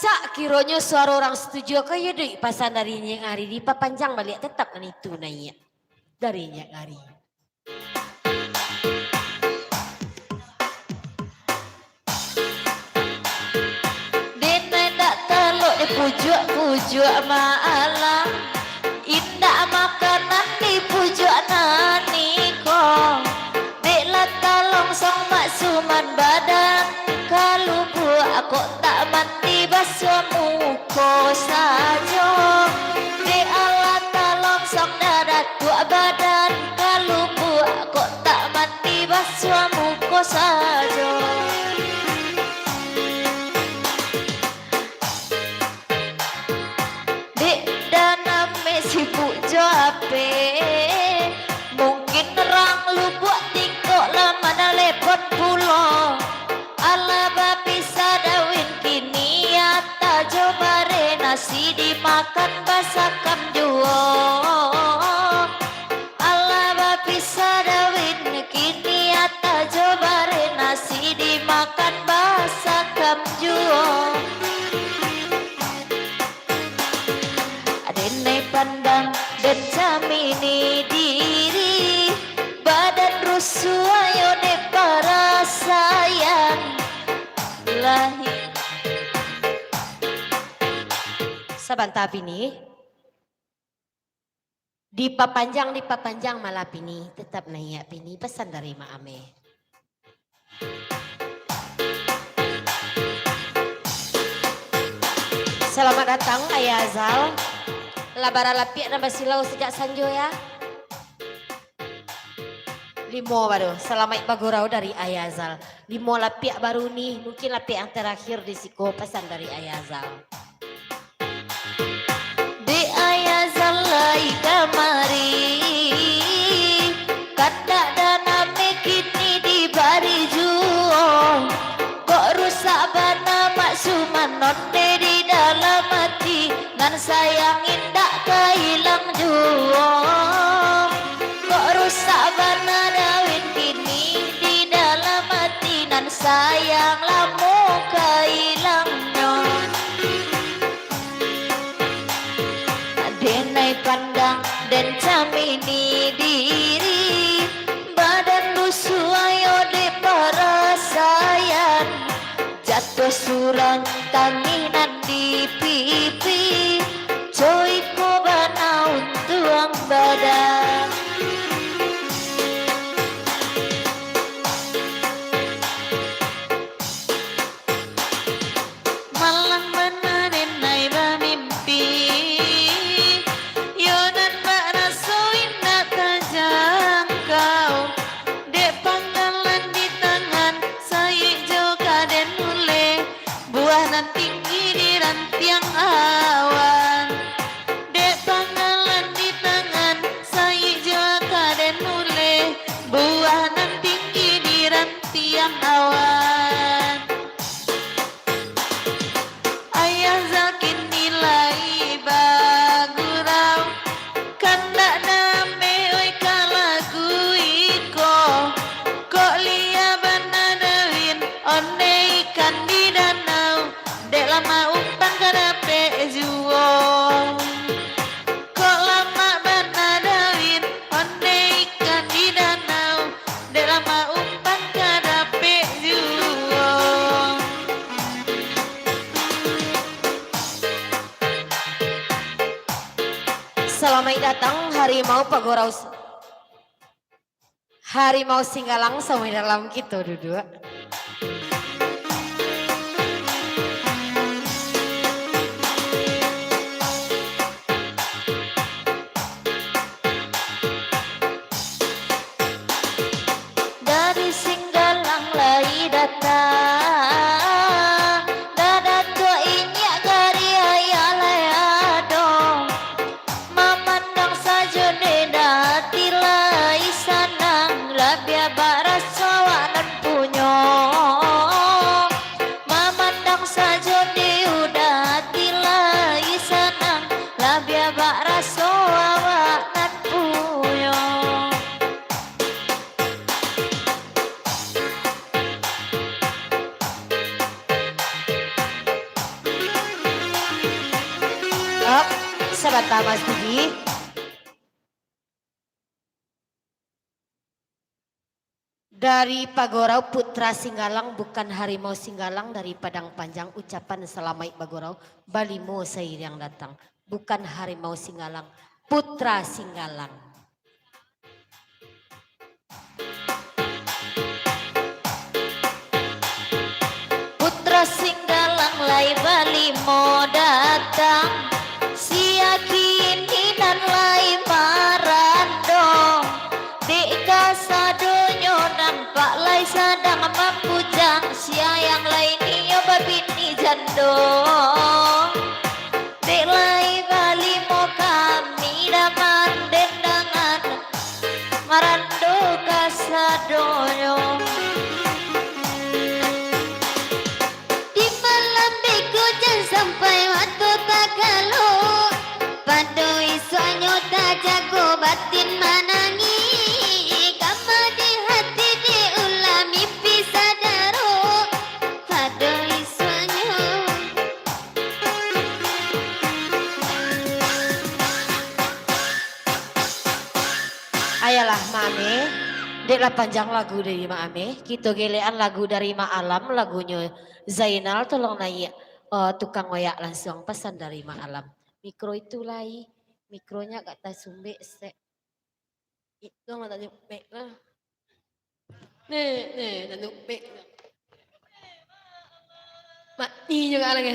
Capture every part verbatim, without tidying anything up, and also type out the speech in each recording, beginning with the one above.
Sakironyo suaro urang satuju, ka iyo duik pasan dari Nyiak Ngari dipapanjang baliak, tatap nan itu naiak dari Nyiak Ngari. Denai ndak talok dipujuak-pujuak maalang, indak makanan dipujuak nan iko. Dek lah talongsong maksuman badan ka lubuak, kok tak mandi basuah muko sajo. Dek alah talongsong dah datuak badan ka lubuak, kok tak mandi basuah muko sajo. Dek danam me sibuk jo H P, mungkin rang lubuak tingkok lah manalepon pulo. Alah bapisah dawin kini, ata jo bareh nasi dimakan basakam juo. Alah bapisah dawin kini, ata jo bareh nasi dimakan basakam juo. Denai pandang den camini diri, badan rusuah yo dek parasaian lahi. Sabanta bini. Dipapanjang, dipapanjang malah bini, tatap naiak bini, pasan dari Mak Ameh. Selamat datang, Ayah Azal. Lah bara lapiak nan basilau sajak sanjo, ya. Limo baru, salamaik bagurau dari Ayah Azal. Limo lapiak baru ni, mungkin lapiak yang terakhir di siko, pasan dari Ayah Azal. Dek Ayah Azal lai kamari, kandak danam me kini dibari juo. Kok rusak bana maksuman onde di dalam ati, nan sayang indak ka ilang juo. Kok rusak bana dawin kini di dalam ati, nan sayang lamo ka ilangnyo. Denai pandang den camini diri, badan lusuah yo dek parasaian. Jatuah surang tangih nan di pipi, co iko bana untuang badan. Malang bana denai bamimpi, yo nan bak raso indak tajangkau. Dek panggalan di tangan, saik jo ka den uleh, buah nan tinggi di rantiang awan. Dek panggalan di tangan, saik jo ka den uleh, buah nan tinggi di rantiang awan. Ayah Zal kini lai bagurau, kandak damai oi ka lagu iko. Kok liya bana dawin onde ikan di danau, dek lamak umpan ka dapek juo. Kok lamak bana dawin onde ikan di danau, dek lamak umpan ka dapek juo. Salamaik datang, Harimau Pagurau. Harimau Singgalang, samua dalam kito duduak. Dari Singgalang lai datang, dah Datuak Inyiak Gari Ayah lai ado. Mamandang sajo dek ati lai sanang, labiah bak raso awak nan punyo. Mas Budi. Dari Pagorau Putra Singgalang, bukan Harimau Singgalang, dari Padang Panjang, ucapan salamaik bagorau, balimo sairiang datang. Bukan Harimau Singgalang, Putra Singgalang. Putra Singgalang lai balimo datang, sia kini nan lai marando. Dek kasadonyo nampak lai sadang mambujang, sia yang lai nio babini jando. Dek lai balimo kami daman dendangan, marando kasadonyo. Di malam beko jan sampai mato tagalok, pado isuaknyo tajago batin manangih, kama di hati dek ulah mimpi sadaro, pado isuaknyo. Ayolah, Mak Ameh. Dek lah panjang lagu dari Mak Ameh. Kito gelekan lagu dari Mak Alam, lagunyo Zainal, tolong naiak, eh, tukang oyak lansuang, pasan dari Mak Alam. Mikro itu lai, mikronyo agak tasumbek sek. Itu mah tadi pek lah. Nih, nih, tadi pek. Mati juga lagi.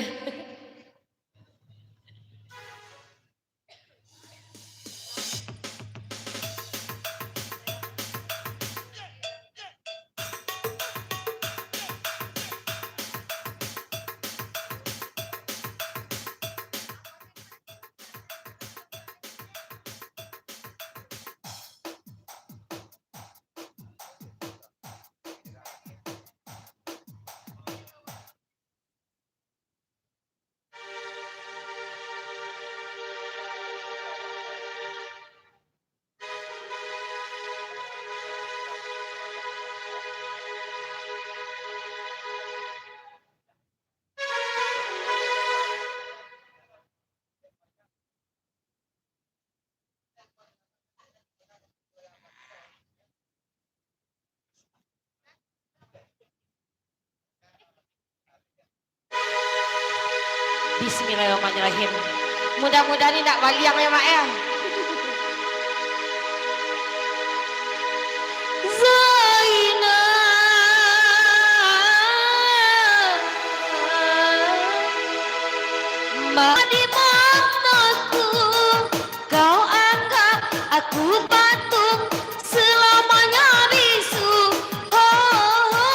Bismillahirrahmanirrahim. Mudah-mudahan indak baliang ya, Mak, ya. Zainal, Mak, di mataku kau anggap aku patung, selamanya bisu. Ho, ho.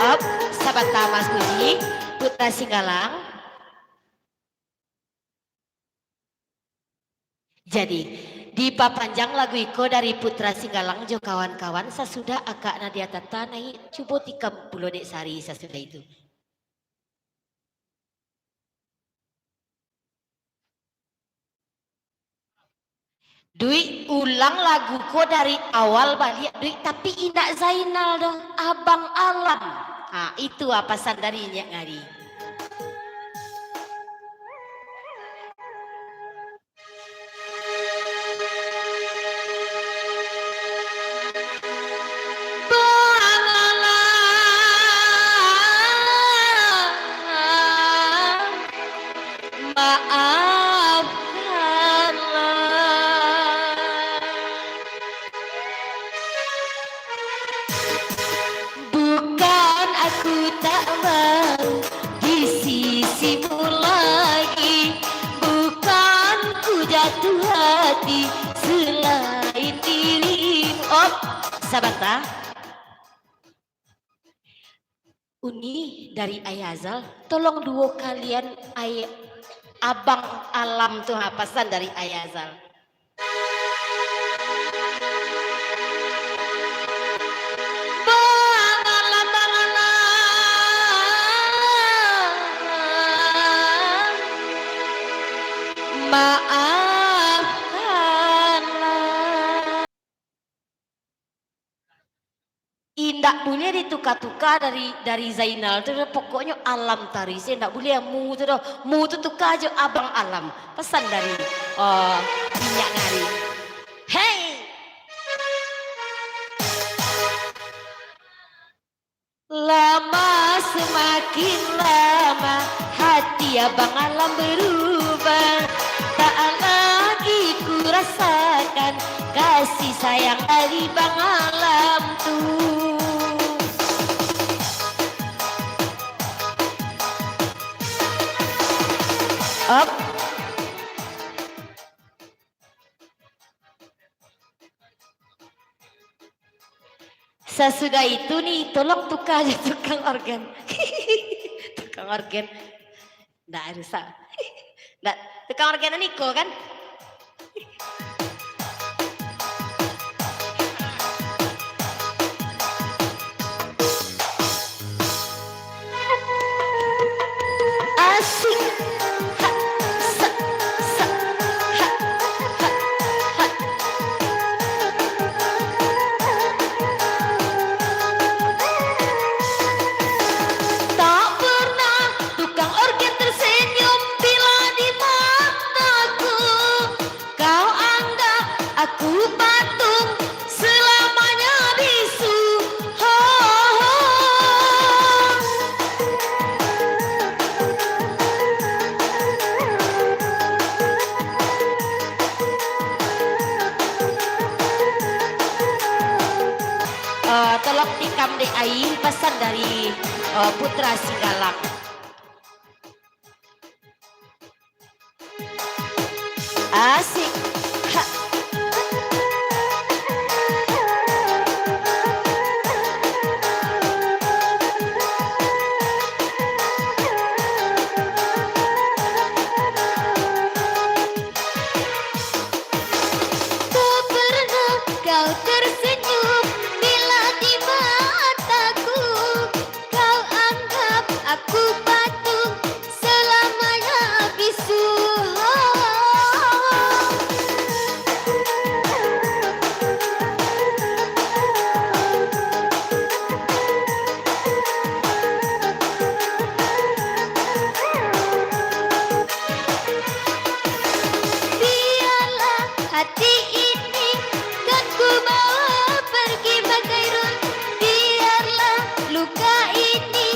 Op, sabanta, Mas Puji, Putra Singgalang. Jadi, dipapanjang lagu iko dari Putra Singgalang jo kawan-kawan, sasudah akak Nadia Tata naiak, cubo tikam pulo dek Sari sasudah itu. Duik, ulang lagu ko dari awal baliak, Duik, tapi indak Zainal doh, Abang Alam. Ha, itu a pasan dari Nyiak Ngari. Bang Alam, maafkanlah. Bukan aku tak mau di sisimu lagi, bukan ku jatuh hati selain dirimu. Op, sabanta. Uni dari Ayah Azal, tolong duo kalian Ay-, Abang Alam tu, ha, pasan dari Ayah Azal. Bang Alam, Bang Alam, maafkanlah. Indak buliah dituka-tuka dari, dari Zainal tu, pokoknyo Alam Taruih, indak buliah mu tu doh. Mu tu tuka jo Abang Alam. Pasan dari, eh, Minyak Ngari. Hei! Lama semakin lama, hati Abang Alam berubah. Tak lagi ku rasakan kasih sayang dari Bang Alam tu. Op. Sasudah itu ni, tolong tuka jo tukang orgen. Tukang orgen. Ndak rusak. Ndak, tukang orgen Niko kan? Asik. Ha, sa, sa, ha, ha, ha. Tak pernah tukang orgen tersenyum bila di mataku. Kau anggap aku patung selamanya bisu. Ho, ho. Eh, tolong tikam dek Ai, pasan dari, eh, Putra Singgalang. Asik. Ha. Tak pernah kau tersenyum bila di mataku. Kau anggap aku patung selamanya bisu. Biarlah hati ini kan ku bawa pergi, Bang Khairul. Biarlah luka ini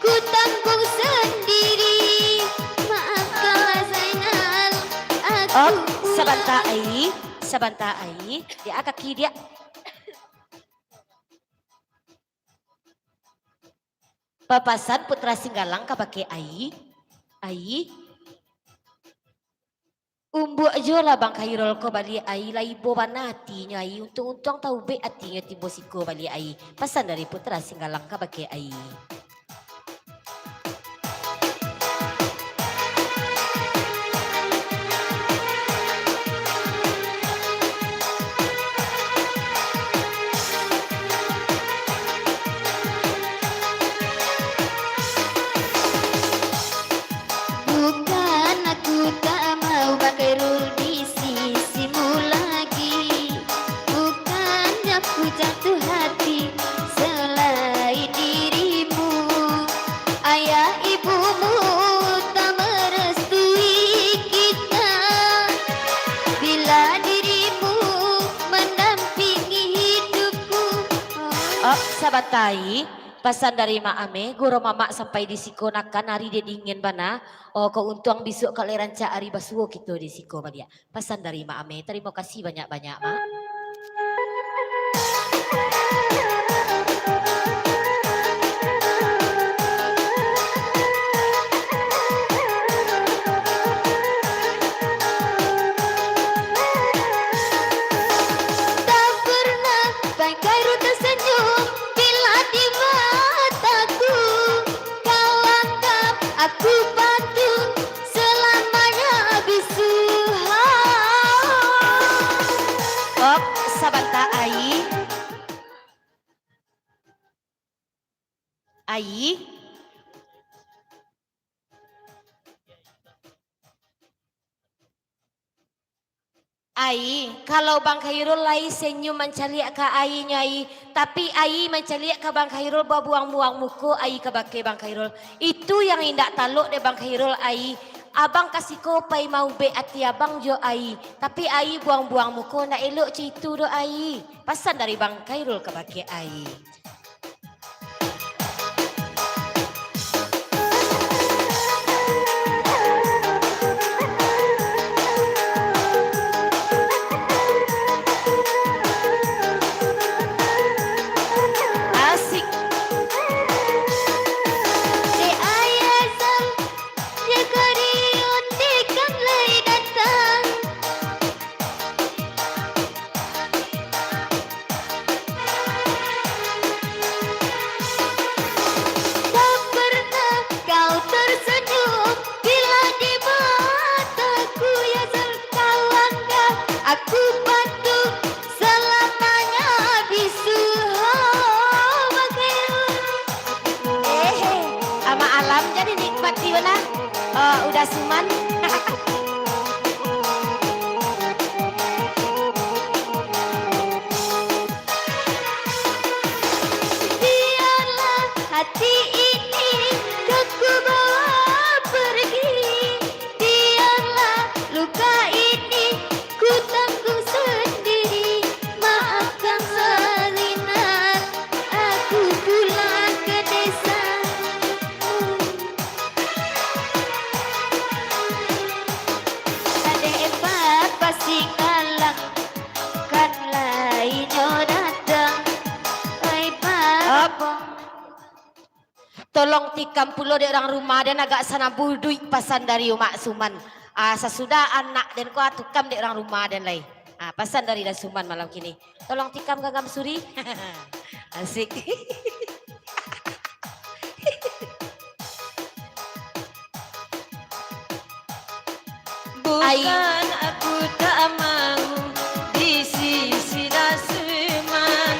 ku tanggung sendiri. Maafkanlah Zainal, aku. Oh, sabanta, Ai. Sabanta, Ai. Dia kaki dia. Papasan Putra Singgalang kabake Ai. Ai. Umbuak juo lah Bang Khairul ko baliak Ai, lah ibo bana atinyo Ai, untuang-untuang taubek atinyo tibo siko baliak Ai. Pasan dari Putra Singgalang kabake Ai. Bukan aku tak mau Bang Khairul di sisimu lagi. Bukannya aku jatuh hati selain dirimu. Ayah ibumu tak merestui kita. Bila dirimu mendampingi hidupku. Oh, sabatai. Pasan dari Mak Ameh, guru mamak sampai di siko nakan ari dek dingin bana. Oh, ko untuang bisuak ka lai rancak ari basuo kito di siko baliak. Pasan dari Mak Ameh, tarimo kasih banyak-banyak, Mak. Tak pernah Bang Khairul tersenyum bila di mataku. Kau anggap aku patung selamanya bisu. Op, sabanta, Ai. Ai. Ai, kalau Bang Khairul lai senyum mancaliak ka ainyo ai, tapi ai mancaliak ka Bang Khairul babuang-buang muko ai ka bakeh Bang Khairul. Itu yang indak talok dek Bang Khairul ai. Abang ka siko pai maubek ati abang jo ai, tapi ai buang-buang muko ndak elok cak itu doh ai. Pasan dari Bang Khairul ka bakeh ai. Asik. Dek ayah Zal, ya kariun dek kan lai datang. Tak pernah kau tersenyum bila di mataku, ya Zal, kau anggap aku patuh selamanya bisu. Ho, Bang Khairul. Eh, Amak Alam jadi nikmati bana. Eh, Uda Suman. Biarlah hati ini kau ku bawa pergi. Biarlah luka ini ku tanggung sendiri. Maafkan sejenak, aku pulang ke desa. Sadeh epat pasti kalang, kan lai nyo datang. Ai, Op. Tolong tikam pulo dek urang rumah den agak sanabuh duit pasan dari Umak Suman. Ah, sasudah anak den ko, ah, tukam dek urang rumah den lai. Ah, pasan dari Uda Suman malam kini. Tolong tikam ganggam suri. Asik. Ai. Bukan aku tak mau di sisi Uda Suman,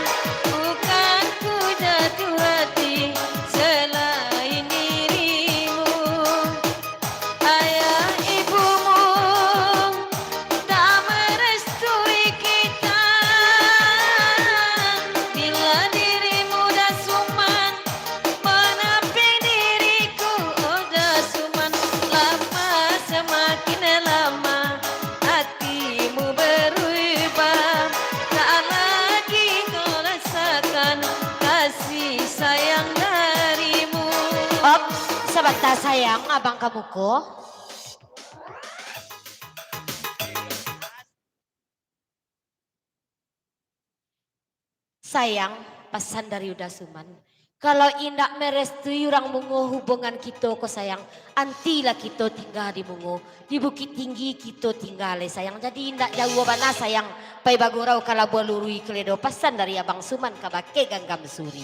bukan ku jatuh hati selain dirimu. Ayah ibumu tak merestui kita. Bila dirimu Uda Suman menampik diriku, Uda Suman, lama semakin lama hatimu berubah. Tak lagi kau rasakan kasih sayang darimu. Op, sabanta sayang, abang ka muko. Sayang, pasan dari Uda Suman. Kalau indak merestui urang Mungo hubungan kito ko, sayang, antilah kito tingga di Mungo, di Bukittinggi kito tingga lai, sayang. Jadi indak jauah bana, sayang, pai bagurau ka Labuah Lurui Keledo, pasan dari Abang Suman kabake ganggam suri.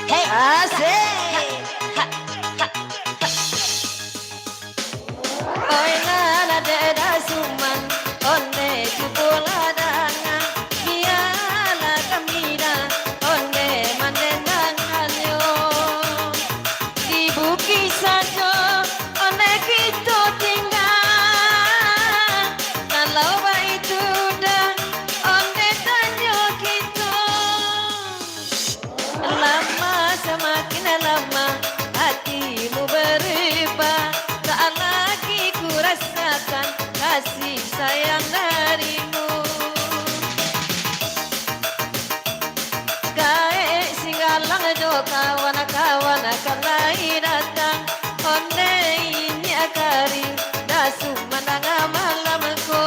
Hei. Asik. Oi, nan dek Uda Suman, onde cubolah danga, bialah kami dah onde mandendangannyo. Di bukik sajo onde kito tingga, kalau baitu dah onde tanyo kito. Lama, samakin lama hatimu berubah, tak lagi ku rasakan kasih sayang darimu. Gaek Singgalang jo kawan-kawan kan lai datang, onde inyiak kari, Uda Suman danga malam ko.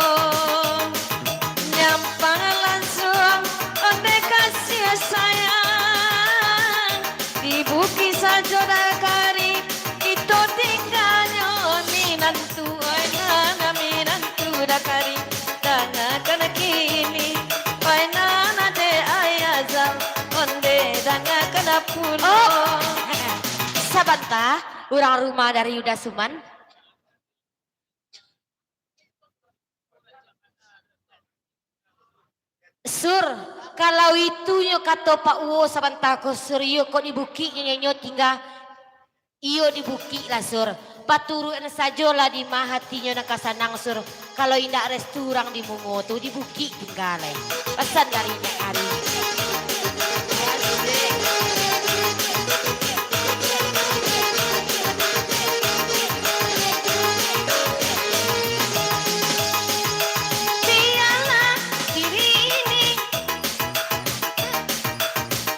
Nyampang lansuang onde kasih sayang. Di bukik sajo dakari, kito tingganyo minantu, oi nan minantu dakari. Dangakan kini, oi nan dek Ayah Zal, onde dangakan pulo. Oh, sabanta, urang rumah dari Uda Suman. Sur, kalau itu nyo kato Pak Uwo sabanta ko, Sur, iyo kok di bukik nyo, nyo, nyo tingga, iyo di bukik lah, Sur. Paturuik sajolah di ma hatinyo nan ka sanang, Sur. Kalau indak restu urang di Mungo tu, di bukik tingga lai. Pasan dari Nek Ari. Biarlah diri ini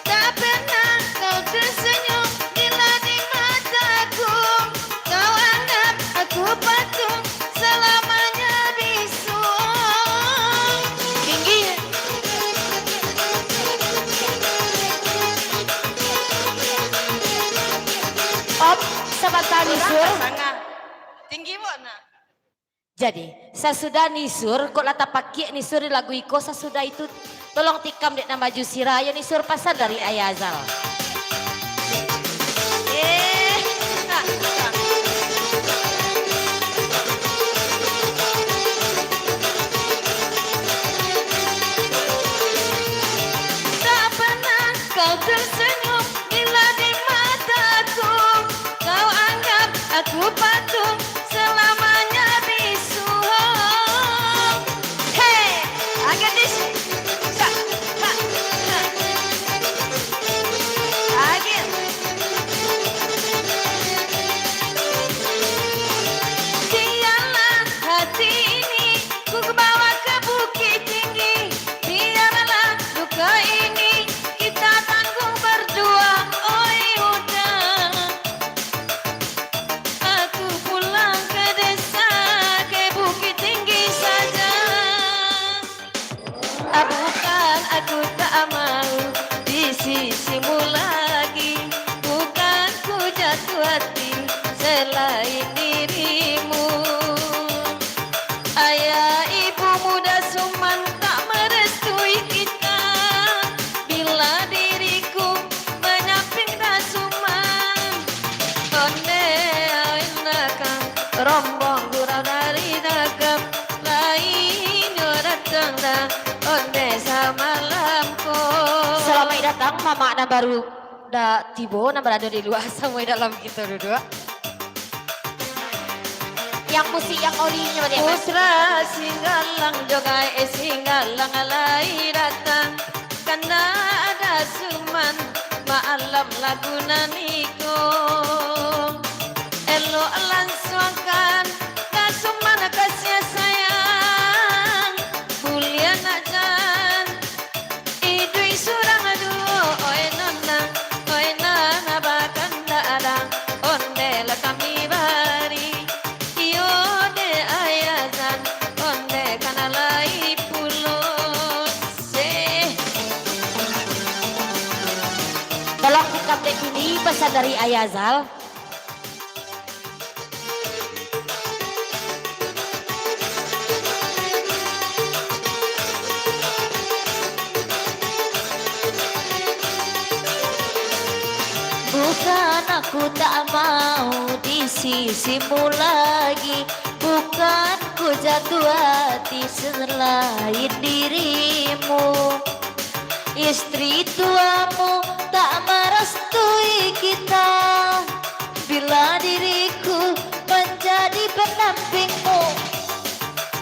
tak pernah kau tersenyum bila di mataku. Kau anggap aku patung selamanya bisu. Tinggi. Op, sabanta ni, Sur. Tinggi, Bok, nah. Jadi, sasudah ni, Sur, kok lah tapakiak ni, Sur, di lagu iko, sasudah itu, tolong tikam dek nan baju sirah, ayo ni, Sur, pasan dari Ayah Azal. Eh, tak, tak. Tak pernah kau tersenyum bila di mataku. Kau anggap aku patung selamanya bisu. Hei, agadis. Sa, sa, sa. Agil. Biarlah hati ini ku bawa ke bukit tinggi. Biarlah luka ini kita tanggung berdua, oi uda. Aku pulang ke desa, ke Bukittinggi saja. Ah, bukan aku tak mau di sisimu lagi, bukan ku jatuh hati selain dirimu. Ayah ibumu Dasuman tak merestui kita, bila diriku manyamping Dasuman. Onde ain nakam, rombong gurau dari nakam, lainnyo datang dah, onde samalam ko. Salamaik datang, mamak nan baru. Dak tibo nan barado di lua, samo dalam kito duduak. Yang musik yang orinyo baliak, Mas. Putra Singgalang jo gaek Singgalang lai datang. Kana Dasuman maalam lagu nan iko. Elok lansuangkan Dasuman kasih sayang. Buliah nak jan Iduik surang duo, oi nan, oi nan bakandak adang, onde lah kami bari, iyo dek Ayah Azal, onde kana lai pulo. Seh. Tolong tikam dek kini, pasan dari Ayah Azal. Bukan aku tak mau di sisimu lagi, bukan ku jatuh hati selain dirimu. Istri tuamu tak merestui kita, bila diriku menjadi pendampingmu.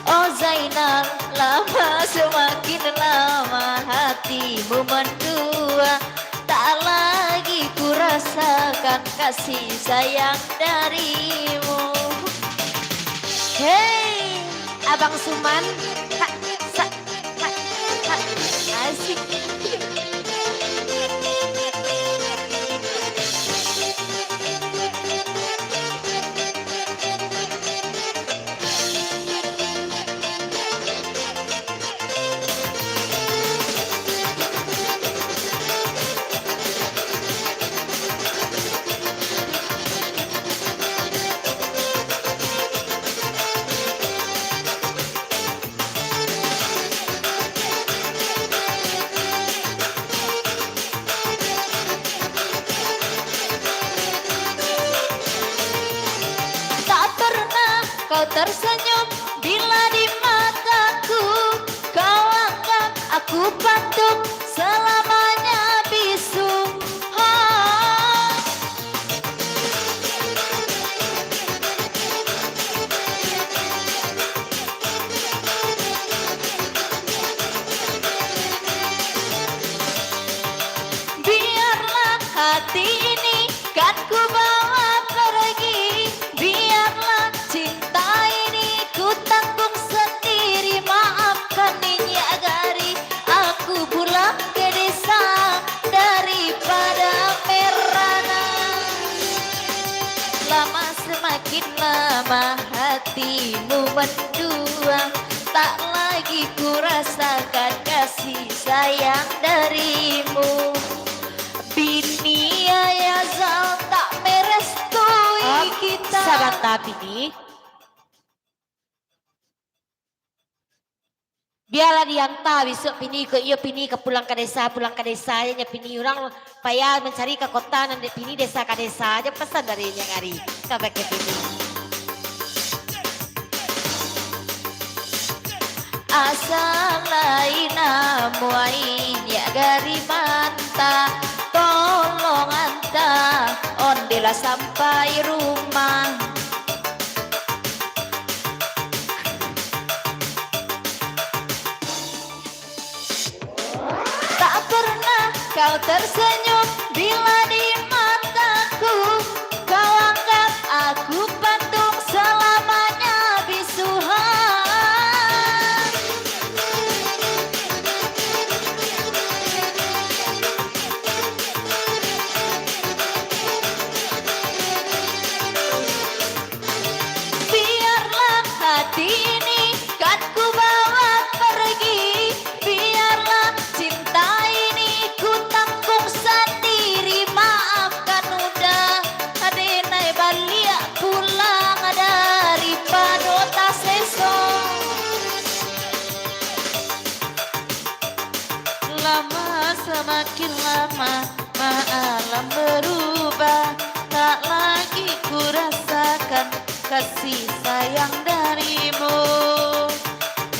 Oh Zainal, lama semakin lama hatimu mendua, tak lagi ku rasakan kasih sayang darimu. Hei, Abang Suman, tak, sa-, Asik. Tak pernah kau tersenyum bila di mataku. Kau anggap aku patung selamanya bisu. Ha. Hati ini kan ku bawa pergi, biarlah cinta ini ku tanggung sendiri. Maafkan Niniak Gari, aku pulang ke desa daripada merana. Lama semakin lama hatimu mendua, tak lagi ku rasakan kasih sayang darimu. Bini ayah Zal tak merestui Op, kita. Sabanta, Bini. Bialah dianta bisuak Bini ko, iyo Bini ka pulang ka desa, pulang ka desa aja nyo Bini. Urang payah mancari ka kota, nan dek Bini desa ka desa aja, pasan dari Niniak Gari kabake Bini. Asa lai namuai Niniak Gari manta, tolong anta ondeh lah sampai rumah. Tak pernah kau tersenyum bila di mataku. Kau anggap aku patung selamanya bisuhan. Biarlah hati ini kan ku bawa pergi, biarlah cinta ini ku tanggung sandiri. Maafkan udah, denai baliak pulang daripado taseso. Lama samakin lama, maalam berubah, tak lagi ku rasakan kasih sayang darimu.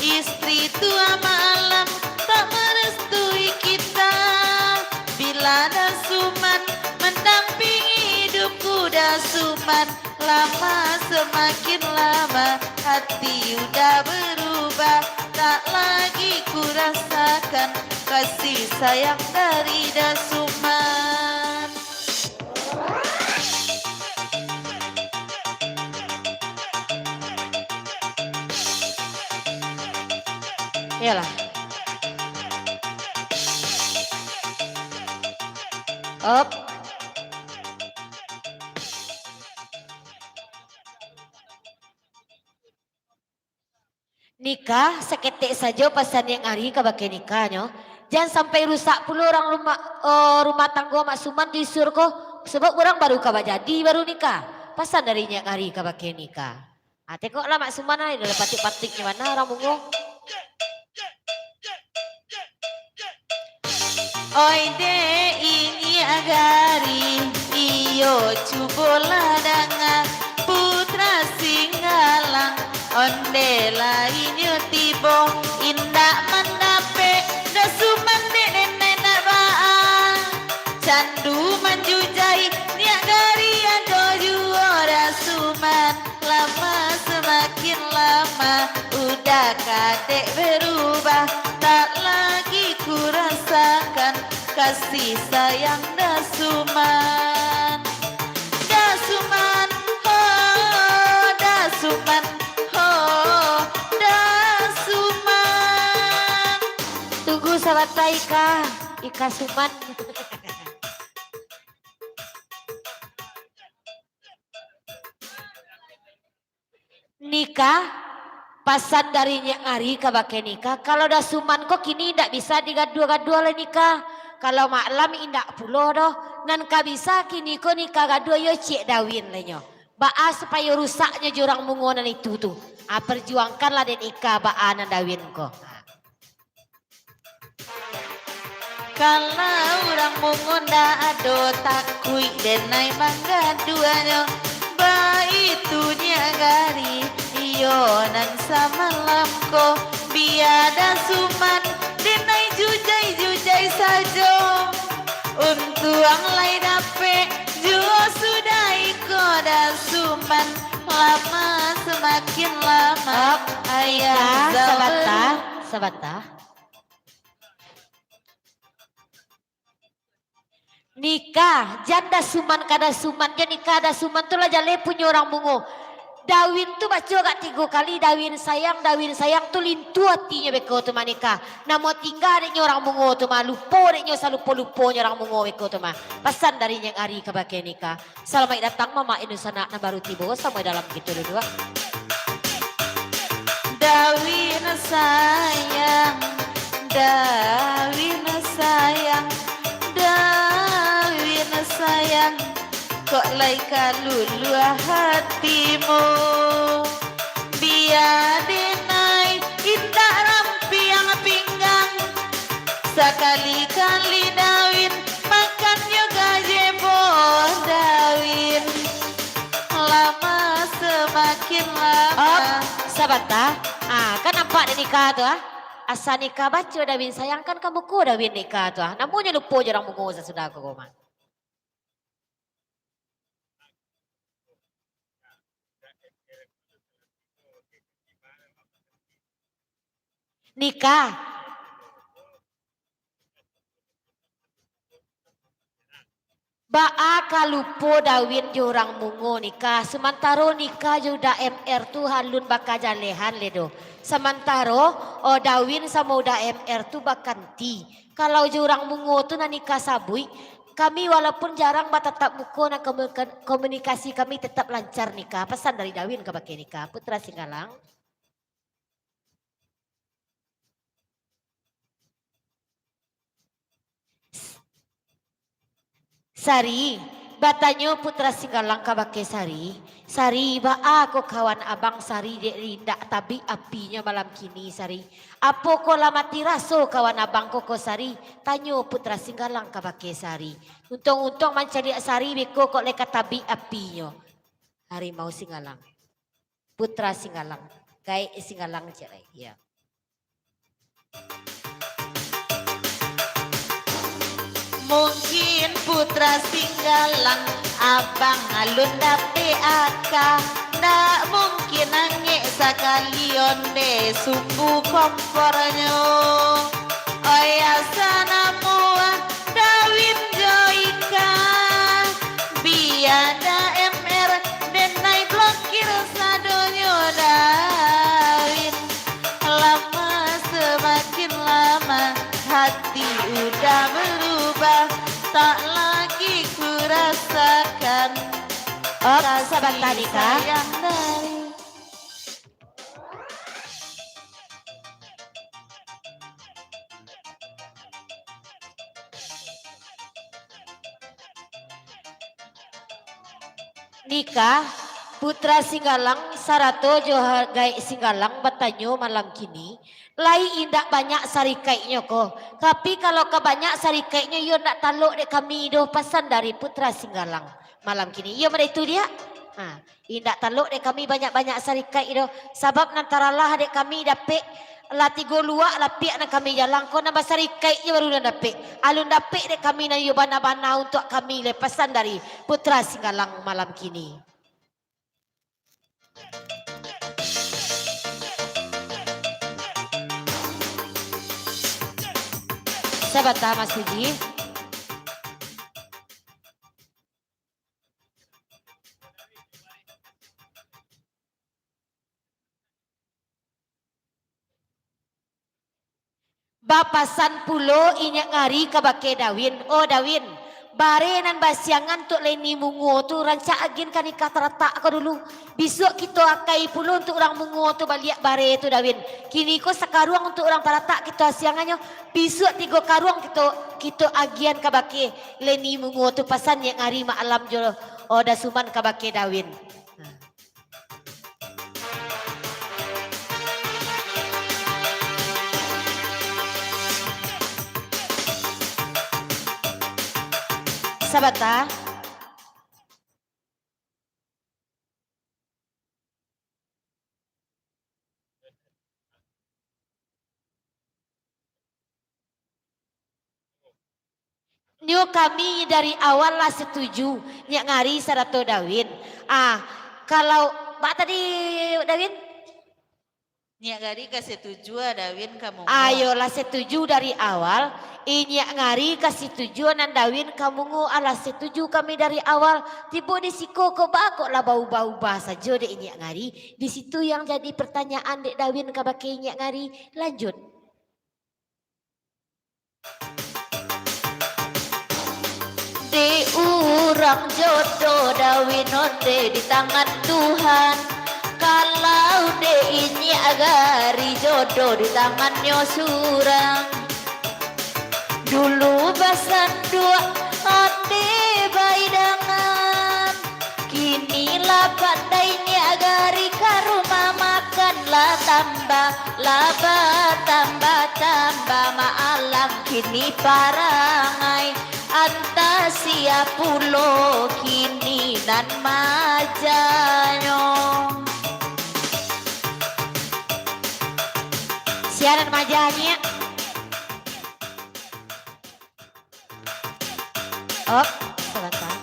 Istri tua maalam tak merestui kita. Bila Dasuman mendampingi hidupku, Dasuman, lama semakin lama, hati udah berubah, tak lagi ku rasakan kasih sayang dari Dasuman. Iyolah. Op. Nikah, saketek sajo pasan Niniak Gari kabake nikah nyo. Jan sampai rusak pulo urang rumah, eh, rumah tanggo Mak Suman di Sur ko. Sabab urang baru ka bajadi, baru nikah. Pasan dari Niniak Gari kabake nikah. Ah, tengoklah Mak Suman ai, dah patik-patiknyo bana urang bungo. Oi dek Niniak Gari, iyo cubolah danga, Putra Singgalang, ondeh lah inyo tibo, indak mandapek, Dasuman dek denai nak baa. Candu manjujai, Niniak Gari ado juo, Dasuman. Lama samakin lama, udah kadek berubah, tak lagi ku rasakan kasih sayang Dasuman. Dasuman, ho, Dasuman, ho, Dasuman. Tunggu sabanta, Ika, Ika Suman. Nikah, pasan dari Niniak Gari kabake nikah. Kalau Dasuman ko kini indak bisa digaduah-gaduah lai nikah. Kalau maalam indak pulo doh. Nan ka bisa kini ko nikah gaduah yo ciek dawin lai nyo. Baa supayo rusaknyo jo urang bungo nan itu tu. Ah, perjuangkanlah den Ika baa nan dawin ko. Ah. Kalau urang bungo ndak ado, takuik denai manggaduahnyo. Baitu Niniak Gari, iyo nan samalam ko, bia Dasuman denai jujai-jujai sajo. Untuang lai dapek juo sudah iko Dasuman, lama samakin lama. Op, ayah Ika, Zaul. Sabanta, sabanta. Nikah, jan dasuman ka dasuman, jan nikah dasuman tu lah jaleh punyo urang Mungo. Dawin tu baco agak tigo kali, Dawin sayang, Dawin sayang tu lintu atinyo beko tu mah nikah. Namo tingga dek nyo urang Mungo tu mah, lupo dek nyo salupo-luponyo urang Mungo beko tu mah. Pasan dari Nyek Ari ka bakeh nikah. Salamaik datang mamak indu sanak nan baru tibo, samo dalam kito duduak. Dawin sayang, Dawin sayang, Dawin sayang, kok lai kaluluah hatimu. Bia denai indak rampiang pinggang, sakali-kali Dawin makan jo gajebo Dawin. Lama samakin lama. Op, sabanta. Ah, kan nampak dek nikah tu, ah. Asa nikah baco Dawin sayang, kan ka muko Dawin nikah tu, ah. Namonyo lupo jo urang Mungo sasudah ko mah. Nikah. Baa ka lupo Dawin jo urang Mungo nikah, samantaro nikah jo Uda M R tu alun bakajalehan le doh. Samantaro, oh, Dawin samo Uda M R tu bakanti. Kalau jo urang Mungo tu nan nikah sabuik, kami walaupun jarang batatap muko, nan komu-, komunikasi kami tetap lancar nikah. Pasan dari Dawin ka bakeh nikah, Putra Singgalang. Sari, batanyo Putra Singgalang ka bakeh Sari, "Sari, baa ko kawan abang Sari dek indak tabik apinyo malam kini, Sari? Apo ko lah mati raso kawan abang ko, ko Sari?" tanyo Putra Singgalang ka bakeh Sari. Untuang-untuang mancaliak Sari beko kok lai ka tabik apinyo. Harimau Singgalang. Putra Singgalang. Gaek Singgalang ciek lai. Iyo. Mungkin Putra Singgalang, abang alun dapek aka, ndak mungkin angek sakali onde sumbu kompornyo. Oi, asa namuah Dawin jo Ika, biada M R, denai blokir sadonyo Dawin. Lama semakin lama, hati udah berubah, tak lagi kurasakan. Op, kasih sabanta, Dika. Sayang Dawin. Nikah, Putra Singgalang sarato jo ha-, Gaek Singgalang batanyo malam kini, lai indak banyak sarikaiknyo ko. Tapi kalau ka banyak sarikaiknyo, iyo ndak talok dek kami doh, pasan dari Putra Singgalang malam kini. Iyo mah itu, Diak? Ha. Indak talok dek kami banyak-banyak sarikaik doh, sabab nan taralah dek kami dapek lah tigo luak lapiak nan kami jalang ko, nan basarikaik je baru nan dapek. Alun dapek dek kami nan iyo bana-bana untuak kami, lai pasan dari Putra Singgalang malam kini. Sabanta, Mas Puji. Bapasan pulo Inyiak Ngari kabake Dawin, "Oh Dawin, bare nan basiangan untuak Leni Mungo tu rancak agian ka nikah taratak ko dulu. Bisuak kito akai pulo untuak urang Mungo tu baliak bare tu, Dawin. Kini ko sakaruang untuak urang taratak kito asiangannyo, bisuak tigo karuang kito, kito agian kabake Leni Mungo tu," pasan Inyiak Ngari malam jo, oh, Dasuman kabake Dawin. Sabanta. Nyo kami dari awal lah satuju, Inyiak Ngari sarato Dawin. Ah, kalau, baa tadi, Dawin? Inyiak Ngari ka setuju a Dawin ka mungo. Ayolah setuju dari awal, Inyiak Ngari ka setuju nan Dawin ka mungo, alah setuju kami dari awal. Tibo di siko kok baa kok lah baubah-ubah sajo dek Inyiak Ngari. Di situ yang jadi pertanyaan dek Dawin kabake Inyiak Ngari. Lanjut. Dek urang jodoh Dawin onde di tangan Tuhan. Kalau dek Inyiak Ngari jodoh di tangannyo surang. Dulu basanduak onde baidangan. Kini lah pandai Inyiak Ngari ka rumah makan lah tambah, lah batambah-tambah maalang kini parangai. Antah sia pulo kini nan majanyo. Sia nan majanyo. Op, sabanta.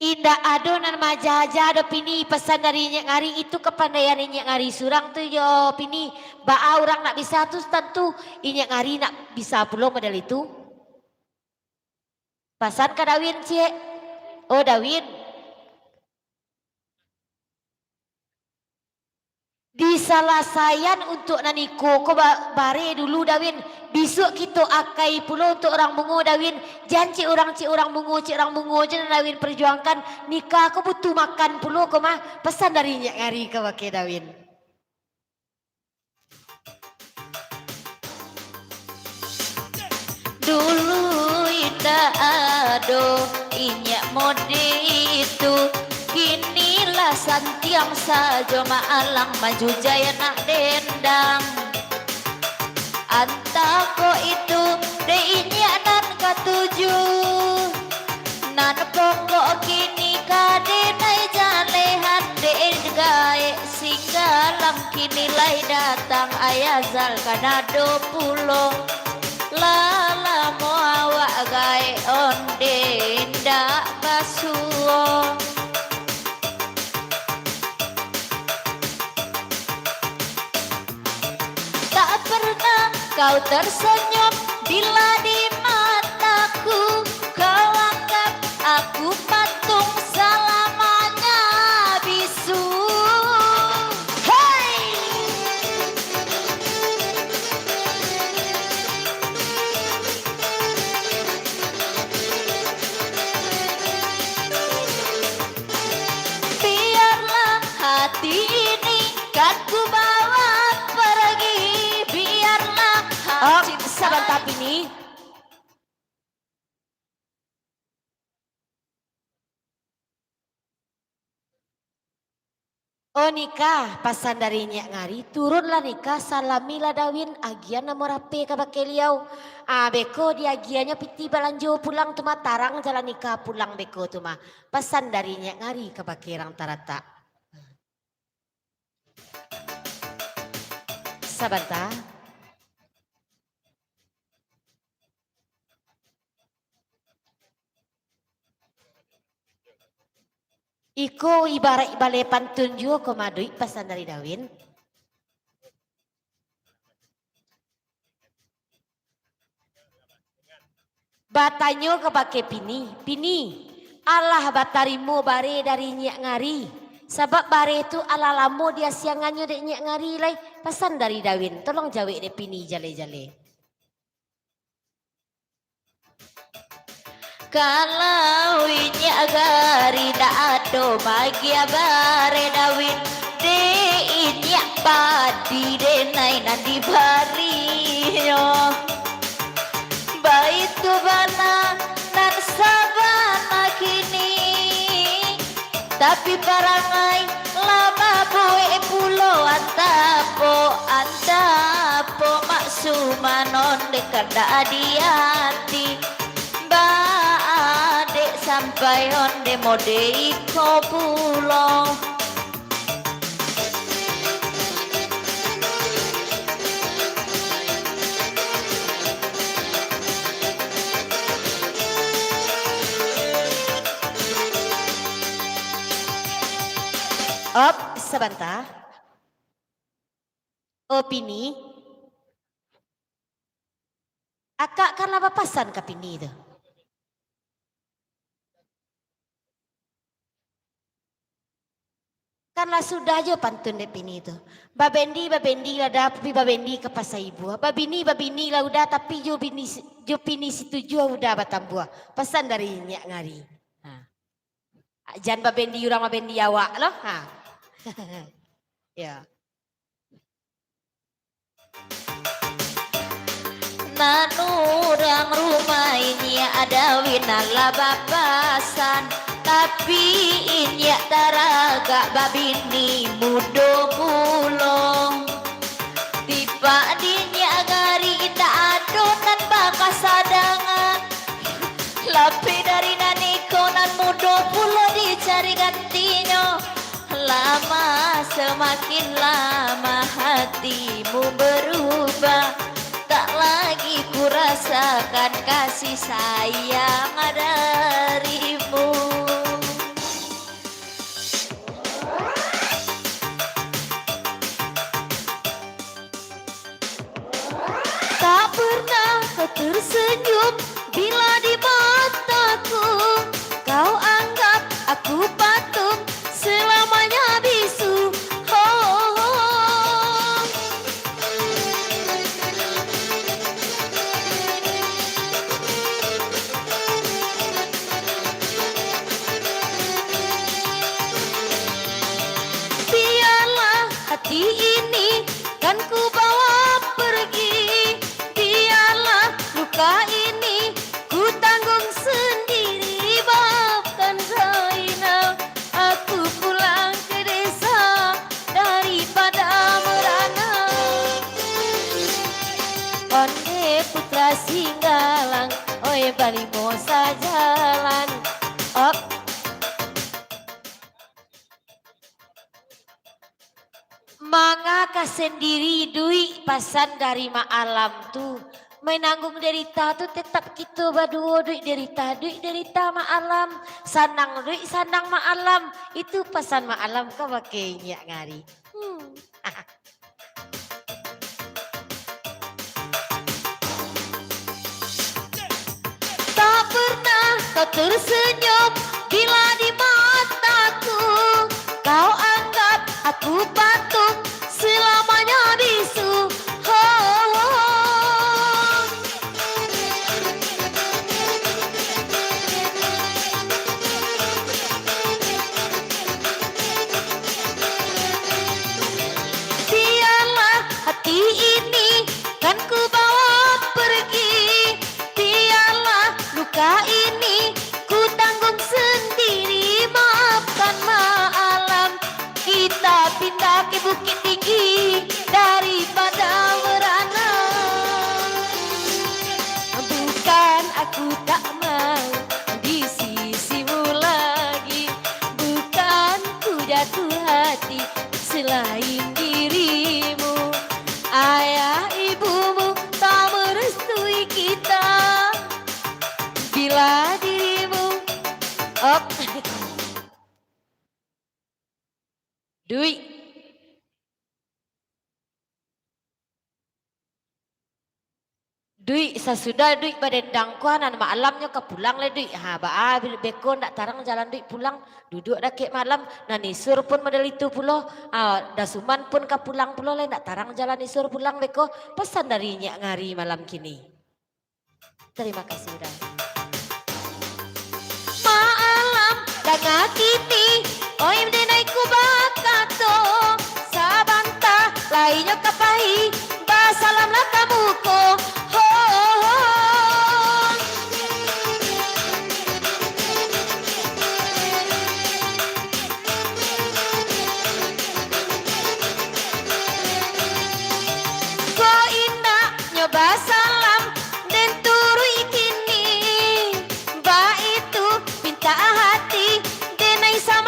Indak ado nan maaja-aja doh, Pini, pasan dari Inyiak Ngari itu kapandaian Inyiak Ngari surang tu yo, Pini. Baa urang nak bisa tu tantu Inyiak Ngari nak bisa pulo model itu. Pasan ka Dawin, ciek. Oh, Dawin. Disalasaian untuak nan iko ko ba-, bare dulu, Dawin. Bisuak kito akai pulo untuak urang mungo, Dawin. Jan cek urang, cek urang mungo, cek urang mungo je nan Dawin perjuangkan. Nikah ko butuh makan pulo ko mah. Pasan dari Inyiak Ngari kabake Dawin. Dulu indak ado inyiak mode itu, kini lah santiang sajo maalang manjujai anak dendang. Antah ko itu dek inyiak nan katuju, nan pokok kini ka denai jalehan dek gaek. Singgalang kini lai datang, Ayah Zal Kanado pulo. Lah lamo awak gaek onde indak basuo. Tak pernah kau tersenyum bila di mataku kau anggap aku patung salamanya bisu. Hei! Biarlah hati ini kan ku bawa pergi, biarlah hati. Oh, sabanta, Pini. Oh, nikah, pasan dari Nyiak Ngari, turunlah nikah, salamilah Dawin, agiahan nomor H P kabake liau. Ah, beko diagiahannyo pitih balanjo pulang tu mah, tarang jalan nikah pulang beko tu mah. Pasan dari Nyiak Ngari kabake rang taratak. Sabanta. Iko ibaraik baleh pantun juo ko, Maduik, pasan dari Dawin. Batanyo kabake Pini, "Pini, alah batarimo bareh dari Nyiak Ngari, sabab bareh tu alah lamo diasiangannyo dek Nyiak Ngari lai?" Pasan dari Dawin, tolong jawek dek Pini jaleh-jaleh. Kalau Inyiak Ngari ndak ado magiah bareh Dawin, dek Inyiak Padi denai nan dibarinyo. Baitu bana nan sabana kini. Tapi parangai lah babuek pulo, antah apo, antah apo maksuman onde kandak di ati. Baa dek sampai onde mode iko pulo. Op, sabanta. Oh, Pini. Akak kan lah bapasan ka Pini tu. Kan lah sudah jo pantun dek Pini tu. Babendi, babendi lah dah, pi babendi ka Pasa Ibuah. Babini, babini lah udah, tapi jo bini si-, jo Pini Situjuah udah batambuah. Pasan dari Nyiak Ngari. Ha. Jan babendi urang, babendi awak lo. Ha. Ya. Nan urang rumah inyiak ado winan lah bapasan, tapi inyiak taragak babini mudo pulo. Tipak di Nyiak Ngari indak ado nan bakasadangan. Lapeh dari nan iko nan mudo pulo dicari gantinyo. Lama samakin lama hatimu berubah, tak lagi kurasakan kasih sayang darimu. Tak pernah kau tersenyum bila di mataku. Kau anggap aku patung selamanya bisu. Ho, ho, ho. Biarlah hati ini kan ku bawa pergi. Biarlah luka ini ku tanggung sendiri. Maafkan Zainal, aku pulang ke desa daripada merana. Onde putra Singgalang, oi balimo sajalan. Op. Manga ka sendiri duik pasan dari Mak Alam tu. Mananggung derita tu tetap kito baduo, duik derita, duik derita Mak Alam. Sanang duik, sanang Mak Alam. Itu pasan Mak Alam ka bakeh Nyiak Ngari. Hmm. Tak pernah kau tersenyum bila di mataku. Kau anggap aku patung selamanya bisu. Ho, ho, ho. Biarlah hati ini kan ku bawa pergi. Biarlah luka ini ku tanggung sendiri. Maafkan Mak Alam, kita pindah ke Bukittinggi daripada merana. Bukan aku tak mau di sisimu lagi, bukan ku jatuh hati selain dirimu. Ayah ibumu tak merestui kita bila dirimu. Op. Duik. Duik, sasudah Duik badendang ko, nan Mak Alam nyo ka pulang lai Duik. Ha, baa, beko ndak tarang jalan Duik pulang. Duduak dakek Mak Alam, nan Isur pun model itu pulo. Ha, Dasuman pun ka pulang pulo lai, ndak tarang jalan Isur pulang beko. Pasan dari Nyiak Ngari malam kini. Tarima kasih udah. Mak Alam, danga kini, oi denai ku bakato, sabanta lai nyo ka pai, basalamlah ka muko. Ho, ho. Ko indaknyo basalam den turuik kini, baitu pintak hati denai sa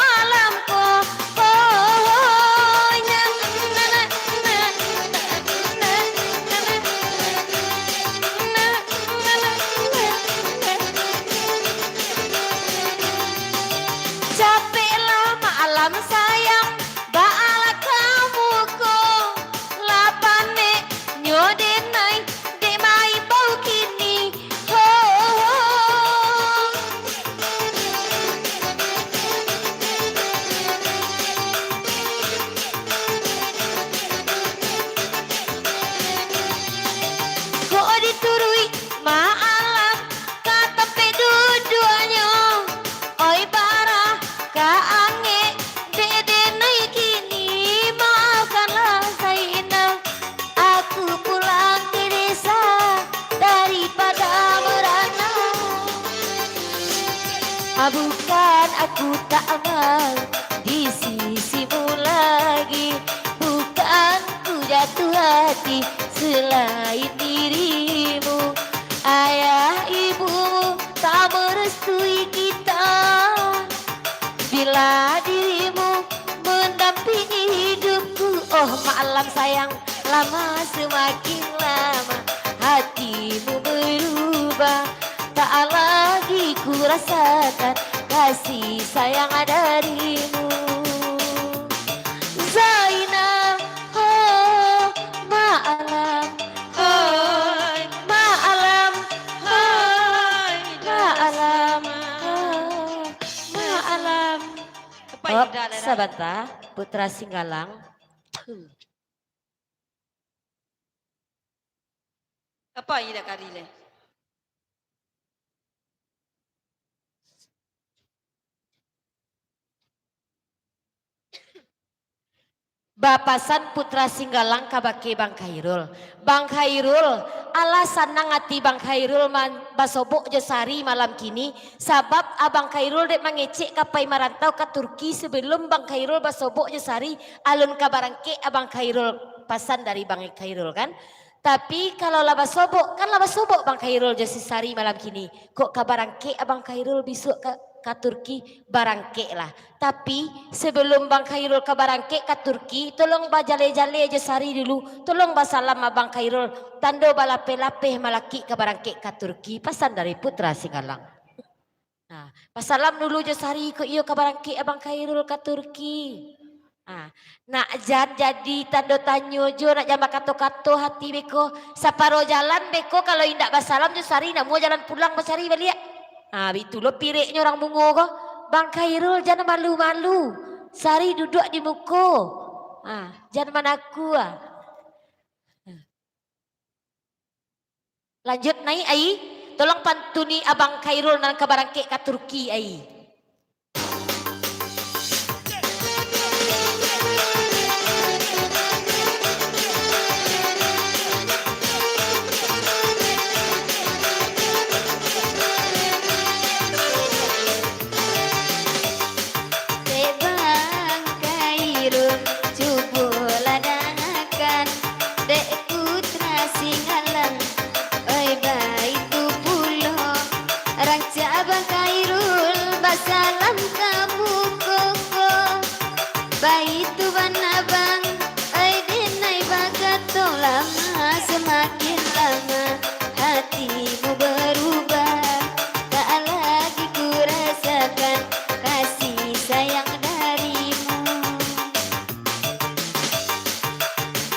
hati selain dirimu. Ayah ibumu tak merestui kita. Bila dirimu mendampingi hidupku, oh malam sayang, lama semakin lama hatimu berubah. Tak lagi ku rasakan kasih sayang darimu. Zainal, oh, malam, oh, malam, oh, malam, oh, malam. Apa Oh, indah, Dara? Sabanta, Putra Singgalang. Apa indak kari leh? Bapasan Putra Singgalang kabake Bang Khairul. Bang Khairul, alah sanang ati Bang Khairul man-, basobok jo Sari malam kini, sabab Abang Khairul dek mangecek ka pai marantau ka Turki, sebelum Bang Khairul basobok jo Sari, alun ka barangkek Abang Khairul, pasan dari Bang Khairul kan. Tapi, kalau lah basobok, kan lah basobok Bang Khairul jo si Sari malam kini. Kok ka barangkek Abang Khairul bisuak ka, ka Turki? Barangkeklah. Tapi, sebelum Bang Khairul ka barangkek ka Turki, tolong bajaleh-jaleh jo Sari dulu. Tolong basalam Abang Khairul, tando balapeh-lapeh malakik ka barangkek ka Turki. Pasan dari Putra Singgalang. Nah, basalam dulu jo Sari, kok iyo ka barangkek Abang Khairul ka Turki. Nah, nak jan jadi tando tanyo jo, nak jan bakato-kato hati beko. Saparo jalan beko, kalau indak basalam jo Sari, namuah jalan pulang bacari baliak. Nah, bitulah pireknyo urang Bungo ko. Bang Khairul, jan malu-malu. Sari duduak di muko. Nah, jan manaku ah. Lanjut, naiak, ai. Tolong pantuni Abang Khairul nan ka barangkek ka Turki, ai. Dek Bang Khairul, cubolah dangakan, dek Putra Singgalang, oi, baitu pulo. Rancak Bang Khairul basalam ka muko ko. Baitu bana Bang, oi, denai bakato lama, samakin lama hatimu barubah. Tak lagi ku rasakan kasih sayang darimu.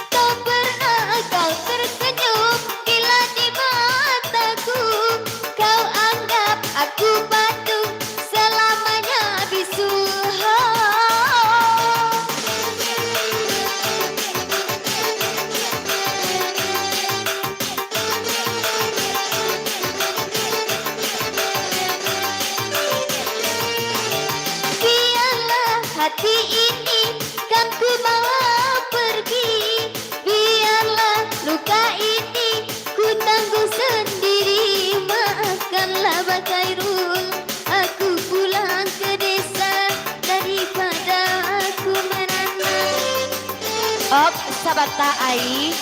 Kau pernah kau tersenyum bila di mataku, kau anggap aku patung selamanya bisu. Biarlah hati ini kan ku bawa pergi, biarlah luka ini ku tangguh sendiri. Maafkanlah Bang Khairul, aku pulang ke desa daripada aku merana. Op, sabanta, ai.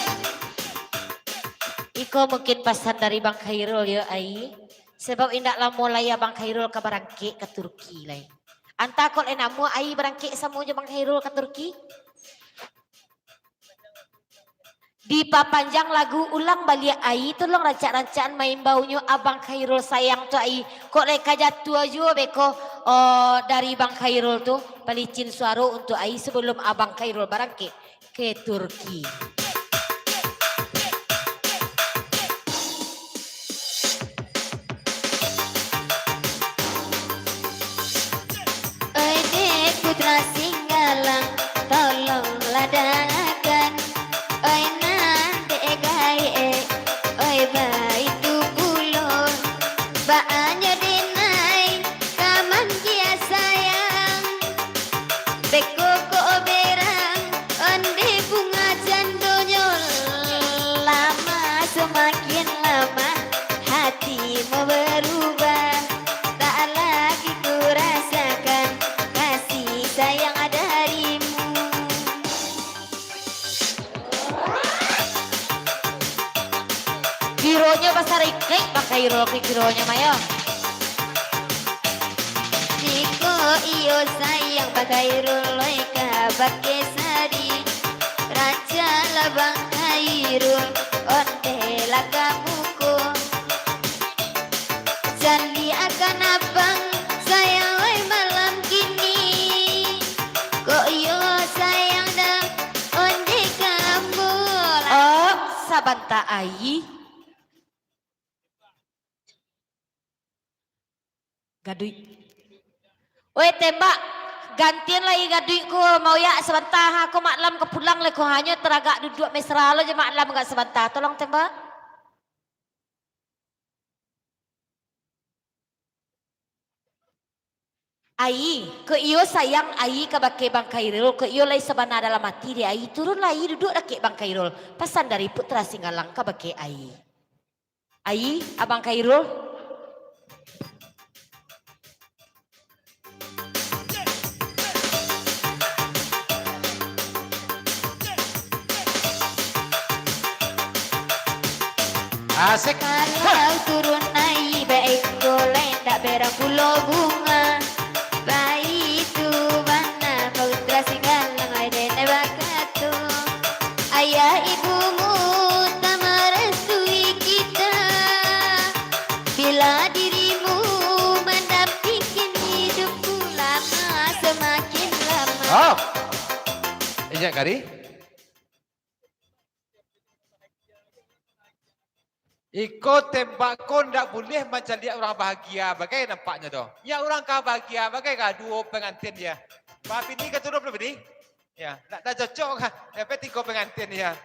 Iko mungkin pasan dari Bang Khairul yo, ai. Sebab indak lamo lai Abang Khairul ka barangkek ka Turki lai. Antah kok lai namuah, ai, barangkek samo jo Bang Khairul ka Turki? Dipapanjang lagu ulang baliak, ai, tolong rancak-rancakan maimbaunyo Abang Khairul sayang tu, ai. Kok lai ka jatuah juo beko, oh, dari Bang Khairul tu, palicin suaro untuk, ai, sebelum Abang Khairul barangkek ke Turki. Oi dek Putra Singgalang, tolonglah dangakan. Oi nan dek gaek, oi baitu pulo. Baanyo denai ka manggia sayang. Beko kok berang, ondeh bunga jandonyo. Lama samakin lama, hatimu barubah. Tak lagi ku rasakan kasih sayang darimu. Pasariklik Bang Khairul kiro-kironyo mah yo. Jikok iyo sayang Bang Khairul, oi ka bakeh Sari. Rancaklah Bang Khairul, ondeh lah ka muko. Janji akan abang sayang, oi malam kini. Kok iyo sayang dah ondeh ka muko lah. Oh, sabanta ai. Gaduik. Weh, Tembak, gantian lai gaduik ko, Mauyak, sabanta ha, ko Mak Lam ka pulang lai ko, hanyo taragak duduak mesra lo jo Mak Lam, agak sabanta, tolong, Tembak. Ai, kok iyo sayang Ai kabake Bang Khairul, kok iyo lai sabana dalam ati dek Ai, turunlah Ai duduak dakek Bang Khairul. Pasan dari Putra Singgalang kabake Ai. Ai, Abang Khairul. Asik. Kalau turun Ai baiko, lai ndak berang pulo bunga. Baitu bana Putra Singgalang, ai denai bakato, ayah ibumu tak marastui kita. Bila dirimu mandampingkan hidupku lama semakin lama. Oh. Injak kari. Iko Tembak ko ndak buliah mancaliak urang bahagia bagai nampaknyo doh. Nyo urang ka bahagia bagai ka duo pangantian dia. Ba bini ka turun bini? Ya, ndak, ndak cocok ka. Sampai tigo pangantian dia.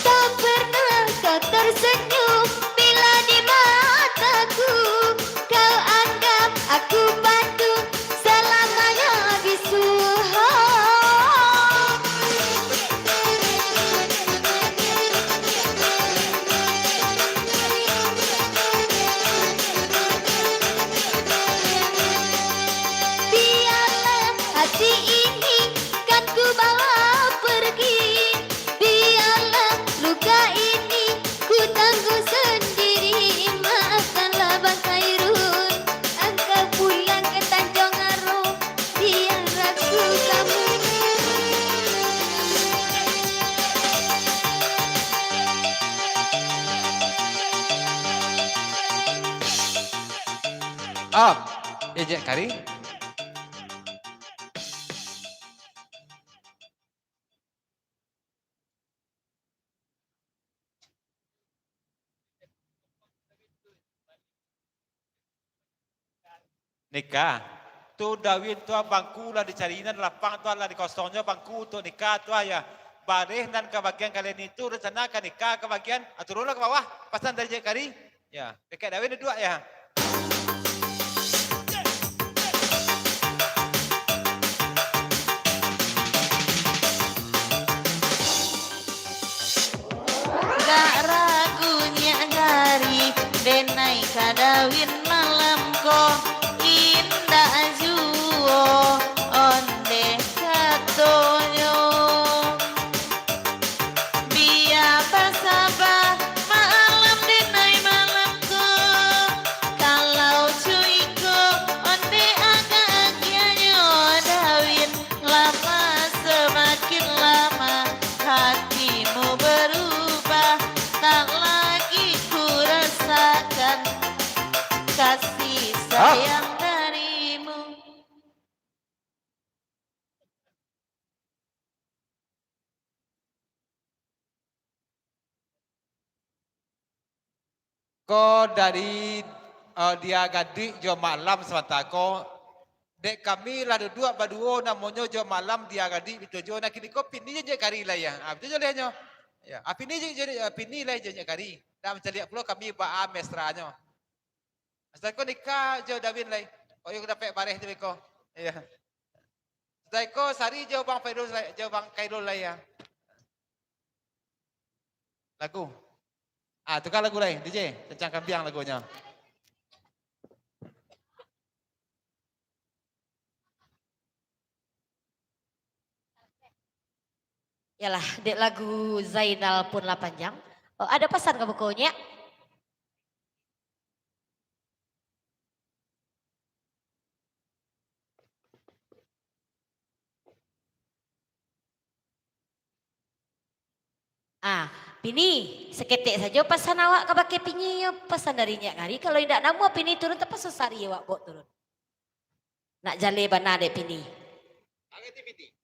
Tak pernah kau tersenyum bila di mataku. Kau anggap aku patung selamanya bisu. Biarlah hati ini kan ku bawa pergi. Biarlah luka ini ku tanggung sendiri. Maafkanlah Bang Khairul, angkau pulang ke Tanjung Aro, biar aku kamu. Ah, ejek kari. Nikah. Tu Dawin tu, bangku lah dicari, nan lapang tu lah dikosongnyo bangku untuak nikah tu, ya. Bareh nan ka bagian kalian itu, rencana ka nikah ka bagian, ah, turunlah ka bawah, pasan dari Jek Kari. Ya, dakek Dawin duduak, ya. Gak ragu Nyiak Gari, denai ka Dawin malam ko, indak juo ondeh katonyo. Bia basaba malam denai malam ko. Kalau cuiko ondeh agak agiahnyo Dawin, lama samakin lama hatimu barubah, tak lagi kurasakan kasih sayang darimu. Ko dari, eh, Dia Gadih jo Mak Lam sabanta ko, dek kami lah duduak baduo namonyo jo Mak Lam Dia Gadih bitujuah, nah kini ko pini jo Jek Kari lah ya. Ah, bitujuah lah nyo. Ya, ah, pini jo, jo, ah, pini lah jo Jek Kari. Dak mancaliak pulo kami baa mesranyo. Sudah ko nikah jo Dawin lai. Oh, iyo dapek bareh tu beko. Iya. Sudah ko Sari jo Bang Fairul lai, jo Bang Kairul lai ya. Lagu. Ah, tukar lagu lai, D J. Kencangkan biang lagunyo. Yalah, dek lagu Zainal pun lah panjang. Oh, ado pasan ka beko, Nyiak? Ah, Pini, saketek sajo pasan awak kabake Pini yo, pasan dari Nyiak Ngari, kalau indak namuah Pini turun, tapaso Sari awak baok turun. Nak jaleh bana dek Pini.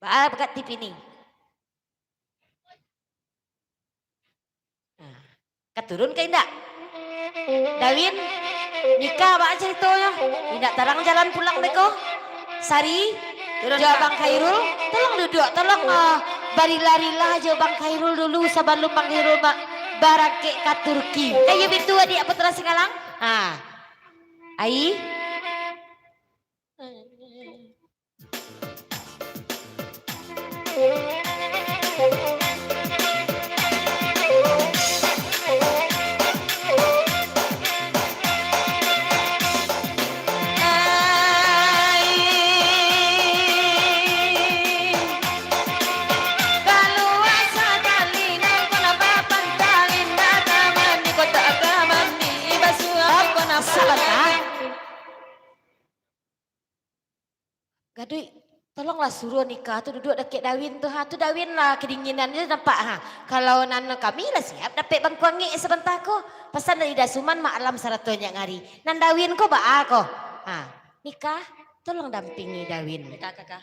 Baa bagak ti Pini. Nah, ka turun ka indak? Dawin, Nika, baa caritonyo? Indak tarang jalan pulang beko? Sari, turun, jo Kak. Abang Khairul, tolong duduak, tolong, ah, barilah-rilah jo Bang Khairul dulu sabalum Bang Khairul ba-, barangkek ka Turki. Ayo bitu, adiak Putra Singgalang. Ha. Ai. Sabanta. Gaduik, tolonglah suruah Nika tu duduak dakek Dawin tu, ha. Tu Dawin lah kedinginan je nampak, ha. Kalau nan kami lah siap dapek bangku angek sabanta ko. Pasan dari Dasuman, Mak Alam sarato Nyiak Ngari. Nan Dawin ko baa ko? Ha. Nika, tolong dampingi Dawin. Nika, Kaka.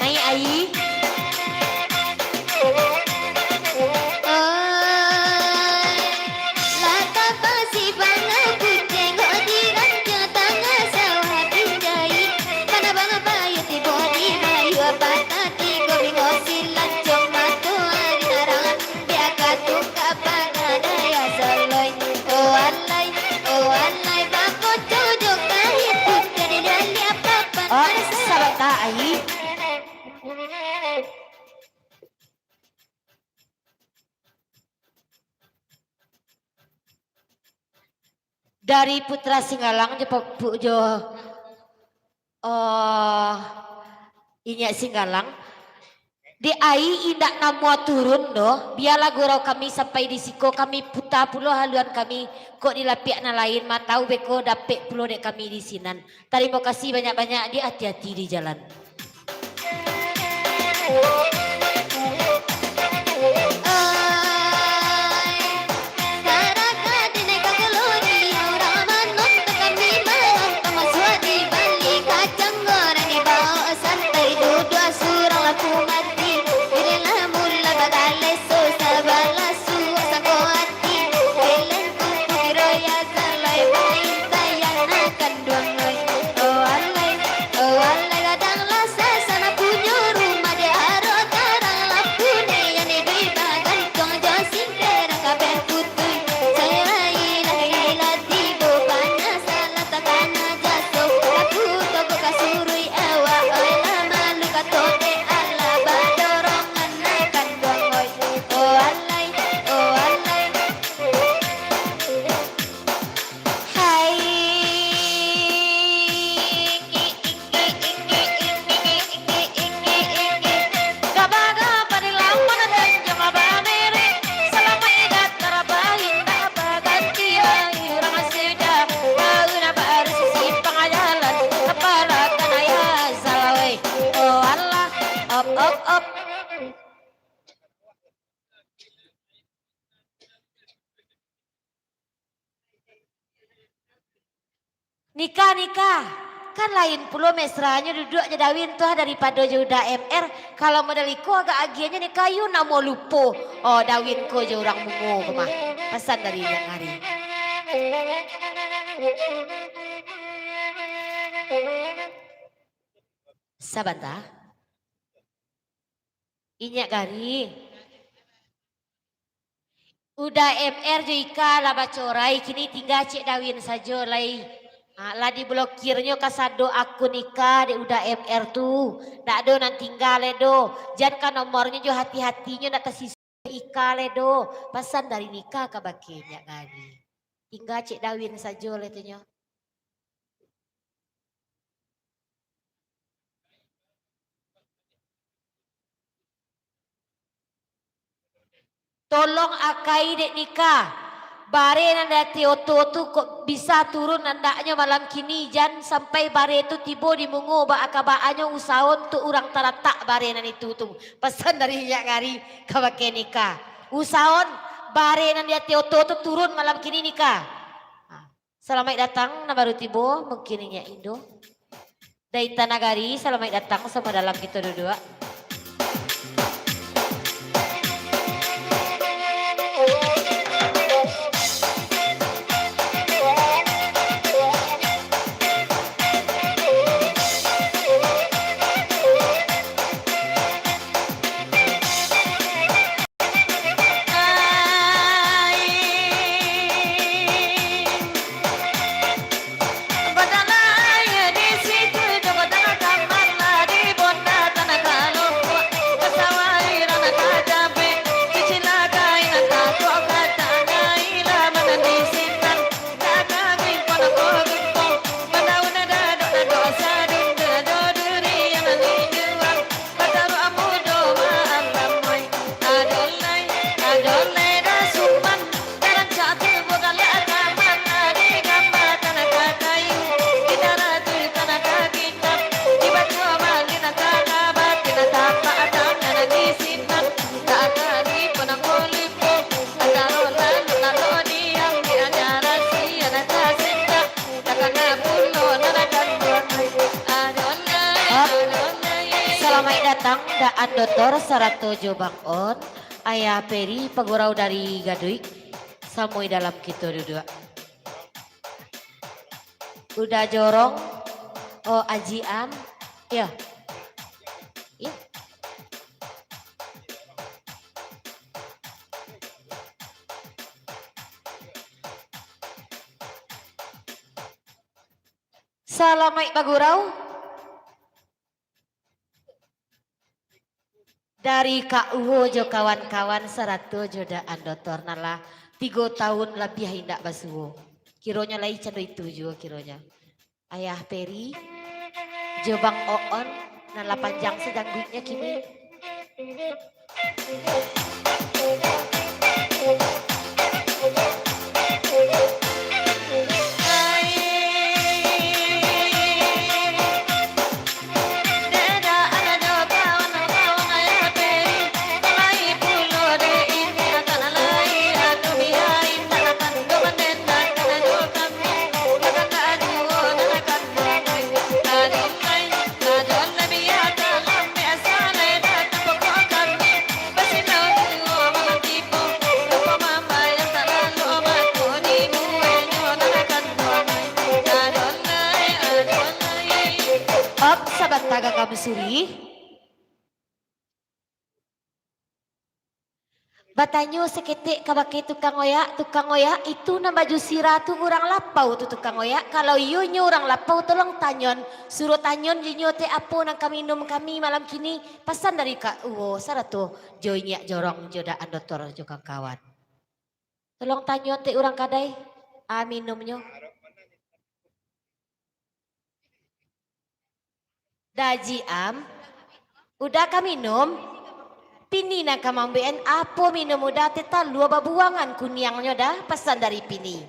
Naiak ai. Oi, lah tapasi bana kucing, kok di ranca tangah sawah pinjai. Kana banga payu tibo di bayu, patah tigo bingo silancong mato ari narang, biaka tukak pangadai asaloi. Oh alai, oh alai, bakoco jo kain putih di laliak papan. Oi, sabanta ai. Dari Putra Singgalang jo Papu-, jo, eh, Inyiak Singgalang. Dek ai indak namuah turun doh, bialah gurau kami sampai di siko, kami puta pulo haluan kami, kok di lapiak nan lain, ma tau beko dapek pulo dek kami di sinan. Tarimo kasih banyak-banyak, di hati-hati di jalan. Nikah, nikah. Kan lain pulo mesranyo duduak jo Dawin tu ah daripado jo Uda M R. Kalau model iko agak agiahnyo nikah, iyo namo lupo. Oh, Dawin ko jo urang Mungo ko mah. Pasan dari Inyiak Ngari. Sabanta. Inyiak Ngari. Uda M R jo Ika lah bacorai, kini tingga Cek Dawin sajo lai. Ha, lah diblokirnyo kasado akun Ika dek Uda M R tu. Ndak ado nan tingga lai doh. Jan ka nomornyo jo hati-hatinyo ndak tasiso Ika lai doh. Pasan dari Ika kabake Inyiak Ngari. Tingga Cek Dawin sajo lai tu nyo. Tolong akai dek Nika. Bare nan di ateh oto tu kok bisa turun andaknyo malam kini, jan sampai bare tu tibo di Mungo, baa ka baanyo usahoan tu urang talatak bare nan itu tu. Pasan dari Inyiak Ngari kabake Nika. Usahoan bare nan di ateh oto tu turun malam kini, Nika. Ha. Salamaik datang, nan baru tibo, mungkin inyiak indu. Dari Tanah Gari, salamaik datang, samo dalam kito duduak. Salamaik datang, Daan Dotor sarato jo Bang On, Ayah Peri, pagurau dari Gaduik, samui dalam kito duduak. Uda Jorong, oh, Aji Am, iyo. Iyo. Salamaik bagurau. Dari Kak Uwo jo kawan-kawan sarato jo Daan Dotor nan lah tigo taun labiah indak basuo. Kironyo lai cando itu juo kironyo. Ayah Peri jo Bang Oon nan lah panjang se jangguiknyo kini. Op, sabanta, Kakak Suri. Batanyo saketek kabake tukang oyak, "Tukang oyak, itu nan baju sirah tu urang lapau tu, tukang oyak? Kalau iyo inyo urang lapau, tolong tanyon, suruah tanyon jo inyo teh apo nan ka minum kami malam kini," pasan dari Kak Uwo sarato jo Inyiak Jorong jo Daan Dotor jo kawan-kawan. "Tolong tanyon teh urang kadai, a, minumnyo." Daji am, Uda ka minum? Pini nan ka mambuek-an apo minum Uda teh talua babuangan kuniangnyo Da, pasan dari Pini.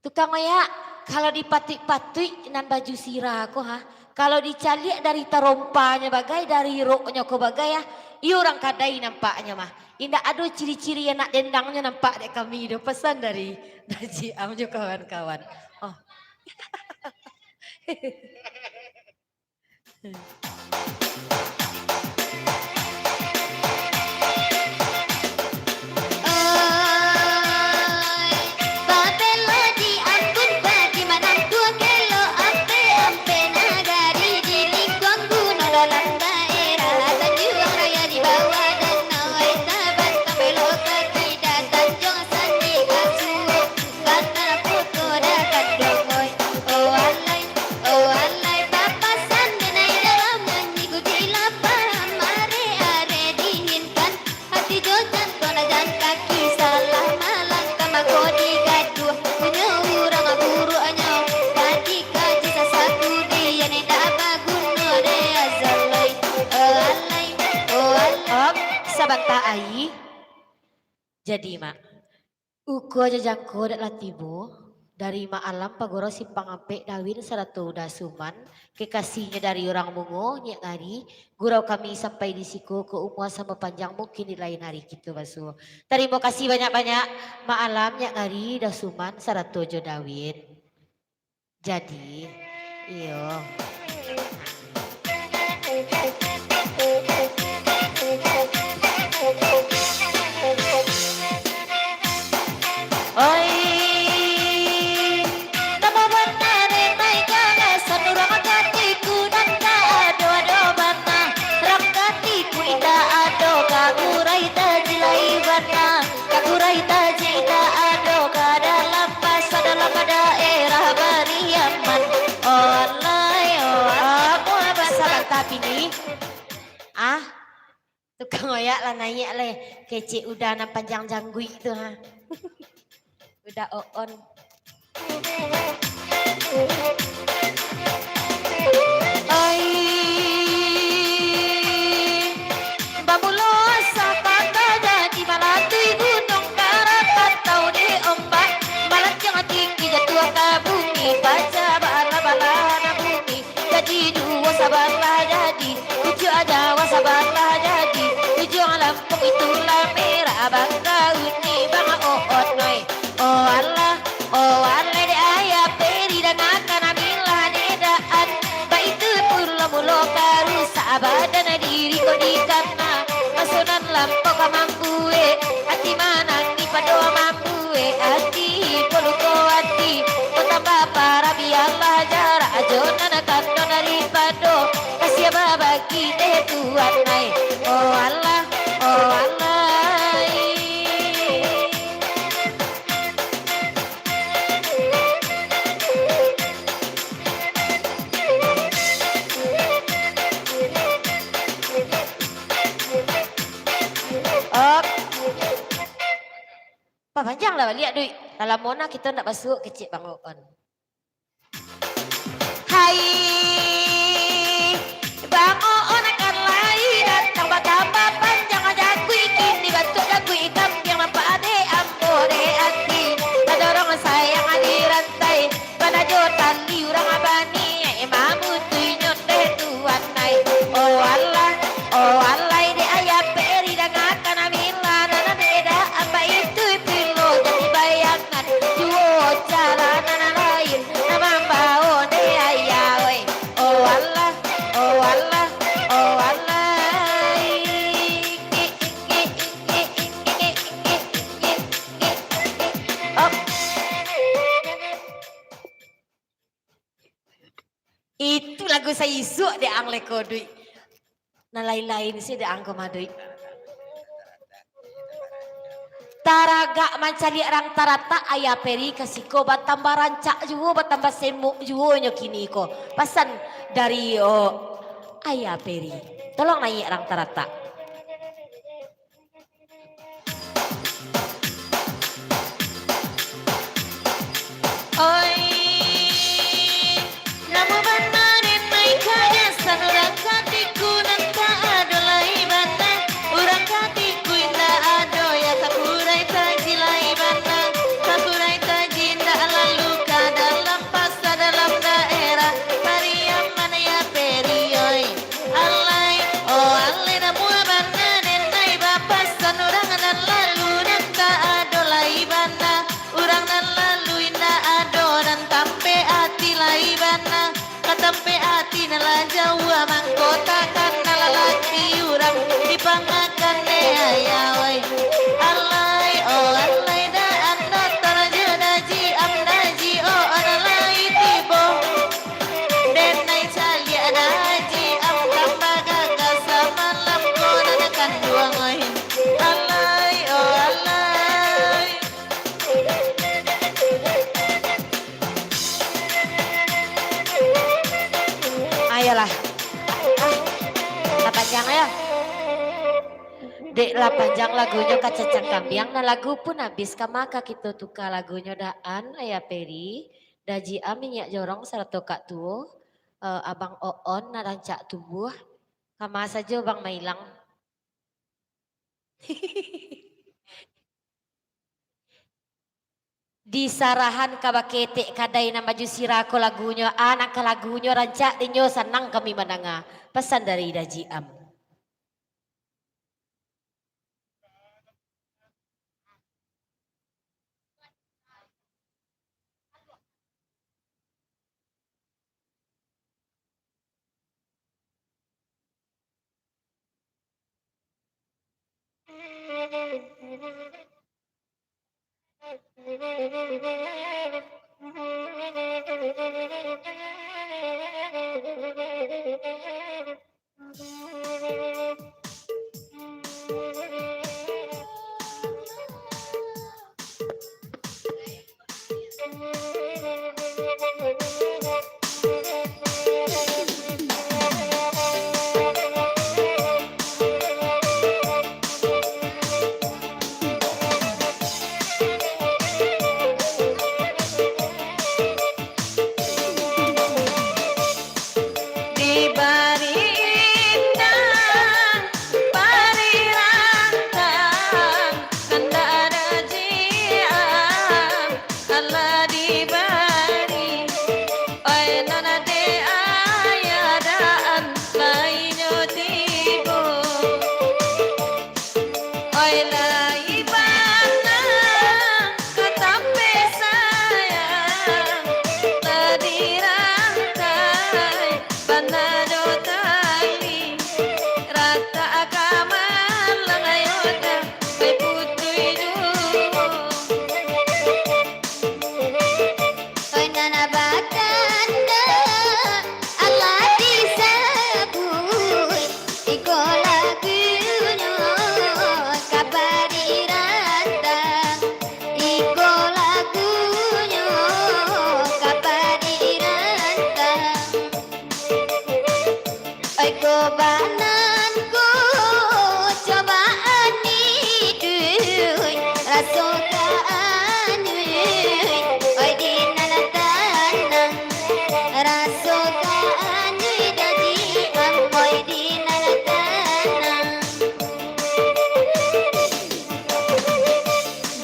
Tukang oyak, kalau dipatuik-patuik nan baju sirah ko, ha, Kalau dicaliak dari tarompanya bagai, dari roknyo ko bagai, ah, iyo urang kadai nampaknyo mah. Indak ado ciri-ciri anak dendangnyo nampak dek kami doh, pasan dari Daji Am jo kawan-kawan. Oh. Oi, babelo di angkun bagi manantu kelo ampe-ampe nagari di lingkuang gunung dalam daerah Tanjuang Raya di bawah danau Air Tabantang belok ka kida Tanjuang Sandi ka suok kana putu dakan dongoi. Oh alai, oh alai, papasan denai dalam nyanyi ku cilapah amare are dihinkan. Hati jo jantuang jan kaki salah malangkah, mako digaduah punyo urang buruaknyo. Tadi kaji sasaku dian indak baguno dek azalai. Oh alai, oh alai. Om, sabanta ai. Jadi, Mak. Uko jo jangko dek lah tibo, dari Mak Alam Pagurau Simpang Ampek Dawin sarato Uda Suman, kekasihnyo dari urang Mungo, Nyiak Ngari, gurau kami sampai di siko ko umua samo panjang mungkin di lain hari kito basuo. Tarimo kasih banyak-banyak, Mak Alam, Nyiak Ngari, Uda Suman, sarato jo Dawin. Jadi, iyo. Oi, namo bana denai kalasan urang katiku nan tak ado-ado bana. Rang katiku indak ado, kakurai tajilai bana. Kakurai tajik tak ado ka dalam pasar dalam daerah Pariaman. Oh alai, oh alai. Sabanta bini. Ah, tukang oyak lah naiak lai. Kecek Uda nan panjang jangguik tu, ha. Uda Oon. Ai, bamulo asa patah jadi malatui gunung, karatau dek ombak, malancang tinggi jatuah ka bumi, pacah bala-bala na bumi. Jadi duo sabalah jadi, ujuang Jawa sabalah jadi, ujuang Lampung itulah merah bangka uni bang Oon oi. Oh alah, oh alah dek ayah Peri, dangakan ambilah dek daan. Baitu pulo mulo ka rusak badan diri ko dikana. Maso nan lampau ka mambuek ati manangih pado mambuek ati, poluko ati, batambah parah bialah jarak jo nan kando daripado, kasiah babagi deh Tuan ai. Oh alah, oh alah. Op. Papanjang lah baliak, Duik. Lah lamo nah kito ndak basuo kecek Bang Oon. Hai, Bang Oon kan lai datang, batambah panjang jaguik, kini batuak jaguik kambiang, nampak dek ambo dek ati, tadorong sayang di rantai. Bana jo tali urang bani, eh, mamutuihnyo teh Tuan ai. Oh alah, oh alai dek ayah Peri, dangakan ambilah nan beda, baitu pulo jadi bayangan juo cara nan lain, nan mambao dek ayah oi. Oh alah, oh alah, oh alai. Op. Itu lagu saisuak dek ang leko, Duik. Nan lain-lain se dek ang ko mah, Duik. Taragak mancaliak rang taratak, ayah Peri ka siko batambah rancak juo, batambah semok juo nyo kini ko. Pasan dari, oh, ayah Peri. Tolong naiak rang taratak. Oi, namo bana den ai karasan, urang katiku nan tak ado lai bana. Urang katiku indak ado, ya, takurai taji lai bana. Takurai taji indak lalu ka dalam pasa dalam daerah Pariaman, ya, Makan dek ayah, oi. Alai, oh, alai, daan doktor jo Daji Am, Daji, oh, on lai tibo. Denai caliak Daji Am, tambah gagah samalam ko nan kanduang, oi. Alai, oh, alai. Ayolah. Lah panjang yo. Dek lah panjang lagunyo kacacang kambiang, nah lagu pun abih, ka ma ka kito tuka lagunyo daan, Ayah Peri, Daji Am, Minyak Jorong, sarato Kak Tuo, eh, Abang Oon, nan rancak tumbuah, ka ma sajo Bang Mailang. Disarahan kabake Tek Kadai nan baju sirah ko lagunyo, a, nan ka lagunyo rancak dinyo, sanang kami mandanga. Pasan dari Daji Am. Dibari indak pari rantang, kandak ada jian, alah dibari. Oi, nan dek ayah daan, lainyo tibo. Oi, lai bana ka tapeh sayang, lah dirangkai bana jo tali, ratak ka malang, ayo dah, oi putuih juo. Oi, nan bakanda, alah disabuik, iko lagunyo ka pari rantang, iko lagunyo ka pari rantang. Oi, ko banan ko, cobaan iduik, raso ka anuik, oi, di nan tanang, raso ka anuik, Daji Am, oi, di nan tanang.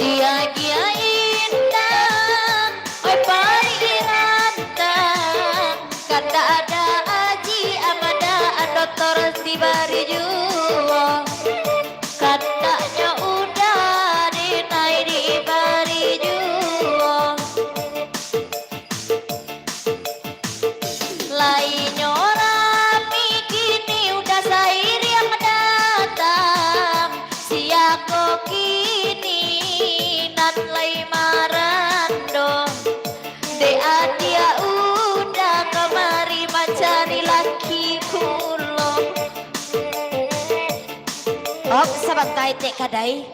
Diagiah indak, oi, pai rantang, kandak ada aji amadaan, dotor dibari juo, kandaknyo udah dinai dibari juo. Lainyo rami kini udah sairiang datang, siako kini nan lai marando, dek adiak udah kamari mancari laki pulo. Om, sabanta etek kadai.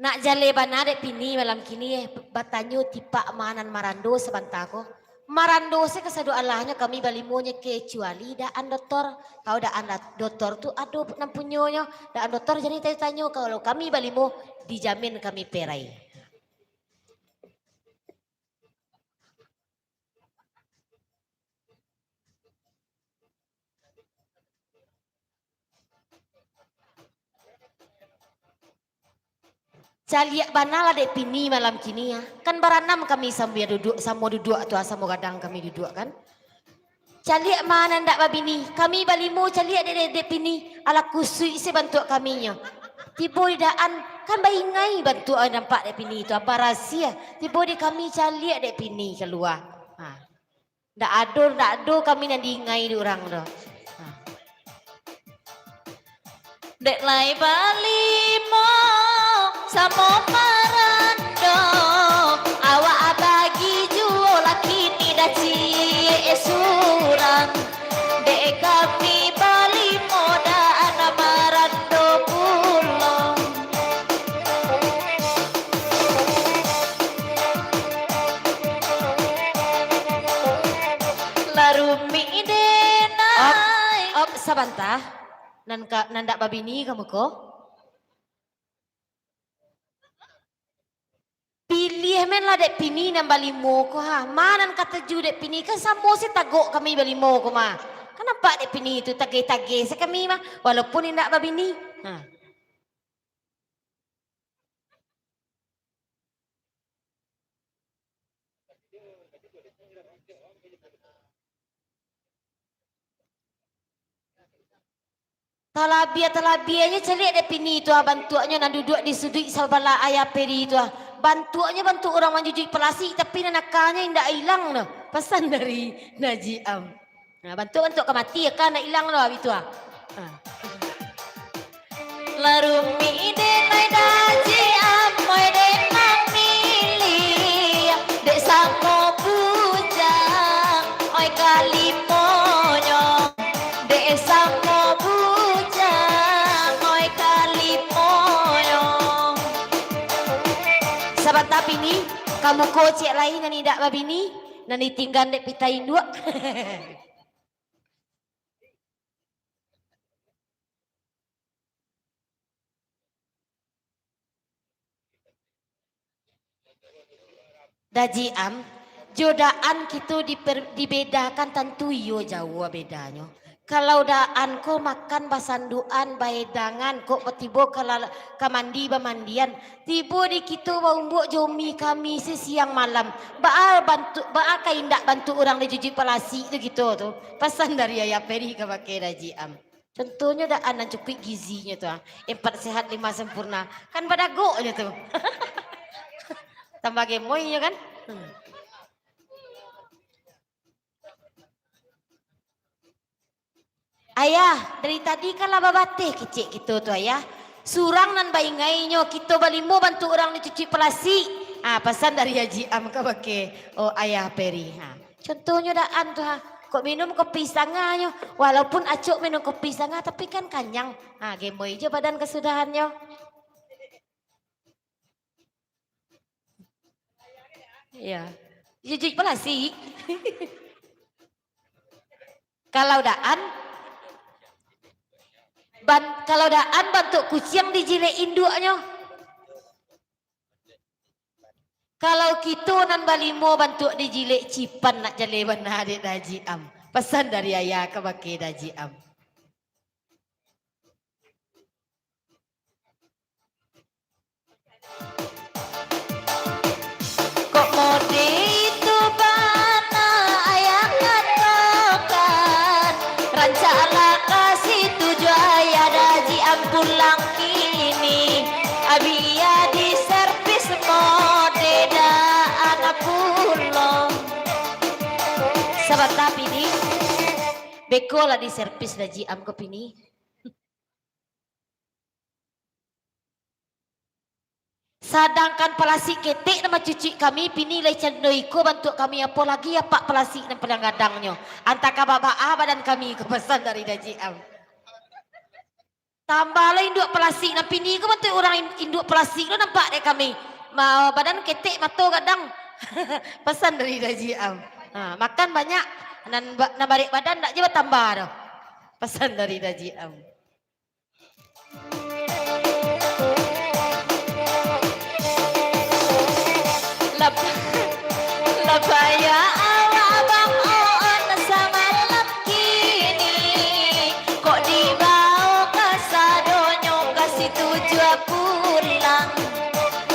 Nak jaleh bana dek Pini malam kini, eh, batanyo tipak ma nan marando sabanta ko. Marando se kasadoalahnyo kami balimo nyo, kecuali daan dotor. Kalau daan la-, dotor tu ado nan punyonyo, daan dotor jadi tanyo-tanyo. Kalau kami balimo, dijamin kami perai. Caliak bana lah dek Pini malam kini, ah. Kan baranam kami samo duduak, samo duduak tu, ah, samo gadang kami duduak, kan. Caliak ma nan ndak babini, kami balimo caliak dek, dek, dek Pini. Alah kusuik se bantuak kaminyo. Tibo di daan, kan baingai bantuak nampak dek Pini tu, ah, barasiah. Tibo di kami caliak dek Pini kalua. Ha. Ndak ado, ndak ado kami nan diingai dek urang tu. Ha. Dek lai balimo samo marando, awak bagi juo lah kini dah ciek surang. Dek kami balimo dah anak marando pulo. Lah rumik deh, Op, Nai. Op, sabanta. Nan ka, nan dak babini kamu ko? Piliah men lah dek pini nan balimo ko, ha. Ma nan katuju dek pini, kan samo se tagok kami balimo ko mah. Kan nampak dek pini tu tageh-tageh se kami mah. Walaupun indak babini. Ha. Talabiah-talabiahnyo caliak dek pini tu ah, bantuaknyo nan duduak di suduik sabalah Ayah Peri tu ah. Bantuaknyo bantuak urang manjujuik palasik, tapi nan akanyo indak ilang tu. Pasan dari Najib Am. Nah, bantuak-bantuak ka mati, aka ndak ilang tu ah, itu ah. Ha. Lah rumik dek lai Najib Am, oi dek mamilih, dek samo bujang, oi kalimonyo. Dek samo bujang, oi kalimonyo. Sabanta pini, ka muko ciek lai nan indak babini, nan ditinggan dek pitah induak. Najib Am, jo Daan kito diper-, dibedakan, tantu iyo jauah bedanyo. Kalau Daan ko makan basanduak-an, baedangan, kok tibo ka la-, ka mandi bamandian, tibo di kito baumbuak jo umi kami sasiang malam. Baa bantuak, baa ka indak bantuak urang dijujuik palasik tu kito tu. Pasan dari Ayah Peri kabake Najib Am. Contohnyo Daan nan cukuik gizinyo tu ah. Empat sehat lima sempurna. Kan badagoknyo tu. Tambah gemoinyo kan? Hmm. Ayah, dari tadi kan lah babateh kecek kito tu, Ayah. Surang nan baingainyo, kito balimo bantuak urang dicucuik palasik. Ah, pasan dari Haji Am kabake, oh, Ayah Peri. Ha. Contohnyo Daan tu ha. Kok minum kopi sangahnyo, walaupun acok minum kopi sangah, tapi kan kanyang. Ha, gemoi jo badan kasudahannyo. Iya. Jujuik palasik. Kalau Daan, ban-, kalau Daan bantuak kuciang dijilek induaknyo. Kalau kito nan balimo bantuak dijilek cipan nak jaleh bana dek Daji Am. Pasan dari Ayah kabake Daji Am. Kok mode itu bana Ayah katokan, rancaklah ka situ jo Ayah Daji Am pulang kini. Bia diservis mode Daan pulo. Sabanta pini, beko lah diservis Daji Am ko pini. Sadangkan palasik ketek nan mancucuik kami, pini lai cando iko bantuak kami, apo lagi apak palasik nan paliang gadangnyo. Antah ka babaa badan kami ko, pasan dari Daji Am. Tambah lai induak palasik nan pini ko bantuak urang in-, induak palasik lo nampak dek kami. Ma-, badan ketek, mato gadang. Pasan dari Daji Am. Ha, makan banyak, nan ba-, nan barek badan ndak je batambah doh. Pasan dari Daji Am. Lah, lah payah awak Bang Oon samalam kini, kok dibao kasadonyo ka situ jua pulang.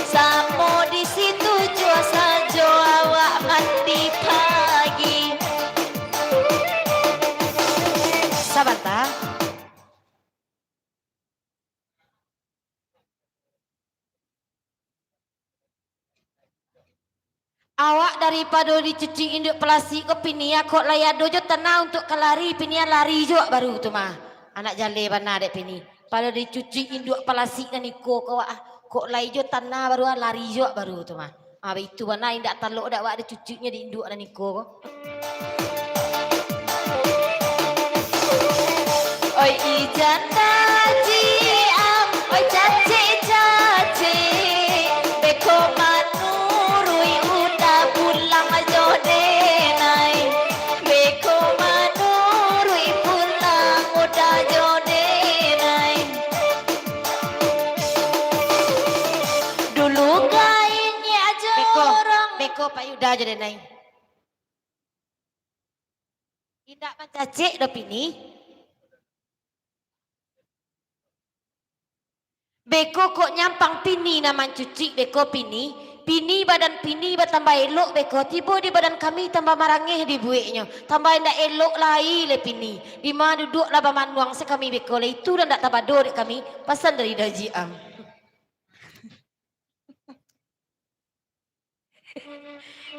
Samo di situ jua sajo awak mandi pagi. Sabanta. Awak daripado dicucik induak palasik ko, Pini, kok lai ado jo tanah untuak ka lari, Pini, lari juo baru tu mah. Anak jaleh bana dek Pini. Pado dicucik induak palasik nan iko ko awak, ah. Kok lai jo tanah baru, ah, lari juo baru tu mah. Ah, baitu bana, indak talok dek awak dicuciknyo di induak nan iko ko. Oi ijan dajiak am, oi cacik-cacik, beko manuruik uda pulang jo denai, beko manuruik pulang uda jo denai. Dulu ka inyiak jo urang. Beko, beko payu uda jo denai. Indak mancacik doh, Pini. Beko kok nyampang Pini nan mancucik beko, Pini. Pini, badan Pini batambah elok beko, tibo di badan kami tambah marangeh dibueknyo. Tambah indak elok lai leh, Pini. Dima duduak lah bamanuang se kami beko, lah itu lah ndak tabado dek kami. Pasan dari Dajiak am.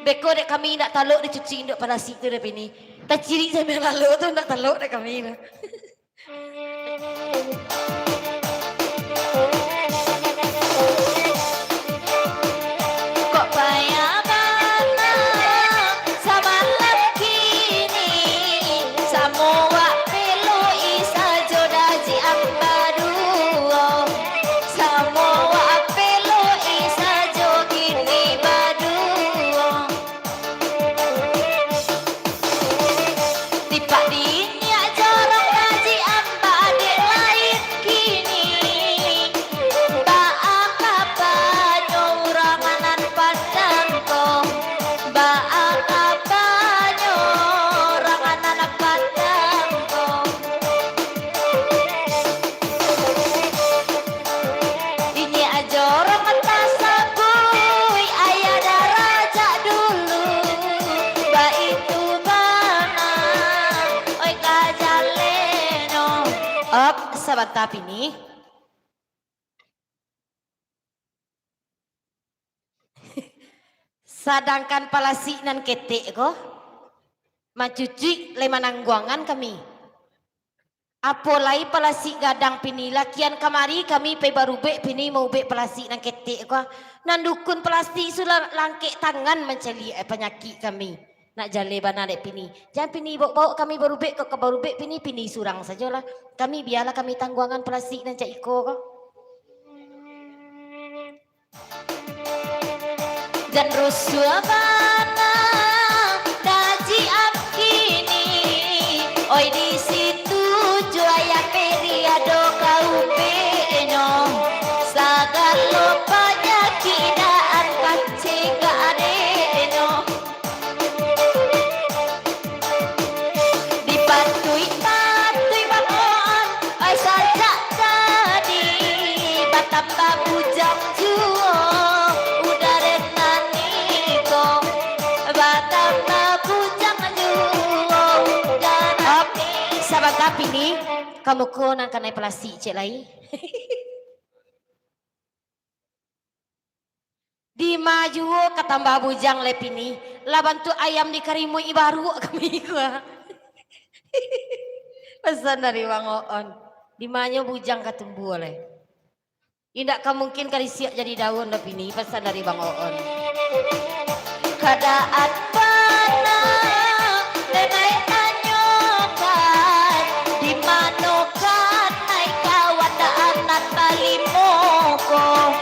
Beko dek kami indak talok dicucik induak palasik tu doh, Pini. Tacirik sambiang lalok tu indak talok dek kami tu. Kok payah bana samalam kini, samo wak peloi sajo Dajiak am baduo. Samo wak peloi sajo kini baduo. Dipak dinyiak jorong Dajiak am badek lain kini. Baa kabanyo urang nan pandang ko? Baa kabanyo urang nan pandang ko? Inyiak jorong tasabuik ayah darajak dulu, baitu bana, oi ka jalenyo. Op, sabanta, Pini. Sadangkan palasik nan ketek ko, mancucik lai manangguangan kami. Apo lai palasik gadang, Pini, lah kian kamari kami pai barubek, Pini, maubek palasik nan ketek ko. Nan dukun palasik sudah langkek tangan mancaliak panyakik kami. Nak jaleh bana dek Pini. Jan Pini baok-baok kami barubek, kok ka barubek Pini, Pini surang sajolah. Kami bialah kami tangguangan palasik nan cak iko ko. Jan rusuah bana Dajiak am kini, oi di situ jo ayah Peri ado ka ubeknyo, sagalo panyakik daan pacik ka adeknyo. Dipatuik-patuik Bang Oon, oi sajak tadi, batambah bujang juo, udah dek naniko, batambah bujang juo, udah. Op, sabanta Pini, ka muko nan kanai palasik ciek lai. Dima juo ka tambah bujang lai Pini, lah bantuak ayam dikarimuik baruak kami ko. Pasan dari Bang Oon. Dimanyo bujang ka tumbuah lai. Indak ka mungkin ka disiak jadi daun doh Pini, pasan dari Bang Oon. Kadaan bana, denai tanyokan, di mano kanai kawan daan nan balimo ko?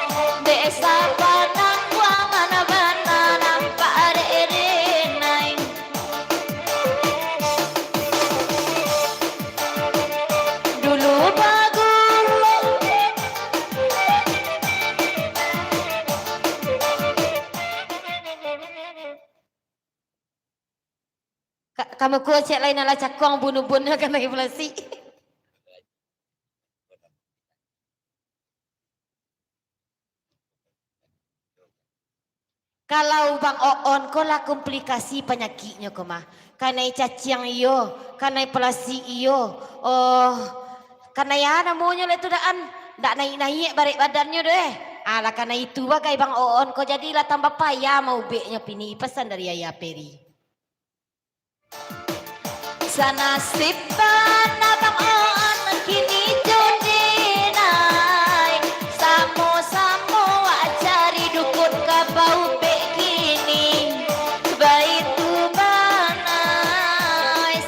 Dek sabanang guang nan bana nampak dek denai. Dulu bagulo. Ka, ka muko ciek lai nan lah cakuang bun-bunnyo kanai palasik. Kalau Bang Oon ko lah komplikasi panyakiknyo ko mah. Kanai caciang iyo, kanai palasik iyo, oh, kanai a namonyo lai tu daan, ndak naiak-naiak barek badannyo doh, eh. Alah, karano itu bagai Bang Oon ko, jadilah tambah payah maubeknyo Pini, pasan dari Ayah Peri. Sanasib bana Bang Oon kini jo denai, samo-samo wak cari dukun ka baubek kini. Baitu bana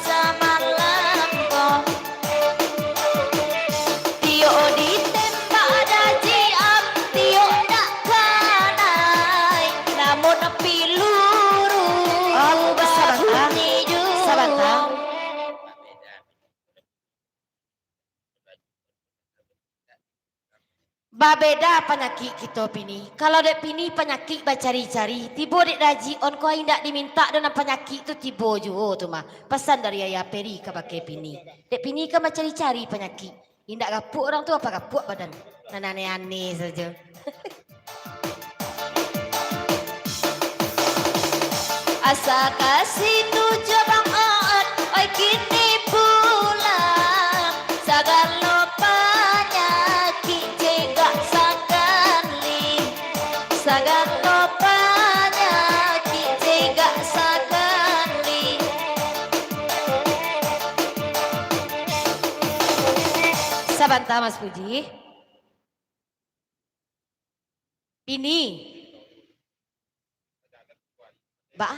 samalam ko. Tiok ditembak daji am, tiok dak kanai, namun piluru babunyi juo. Sabanta. Babeda panyakik kito Pini. Kalau dek Pini panyakik bacari-cari, tibo dek Daji On ko indak dimintak doh nan panyakik tu tibo juo tu mah. Pasan dari Ayah Peri kabake Pini. Dek Pini kan bacari-cari panyakik. Indak gapuak urang tu, apa gapuak badan. Nan aneh-aneh sajo. Asa kasih tujuah Bang Oon, oi kini pulang. Sagalo panyakik cegak sakali, sagalo panyakik cegak sakali. Sabanta, Mas Puji. Pini. Ba,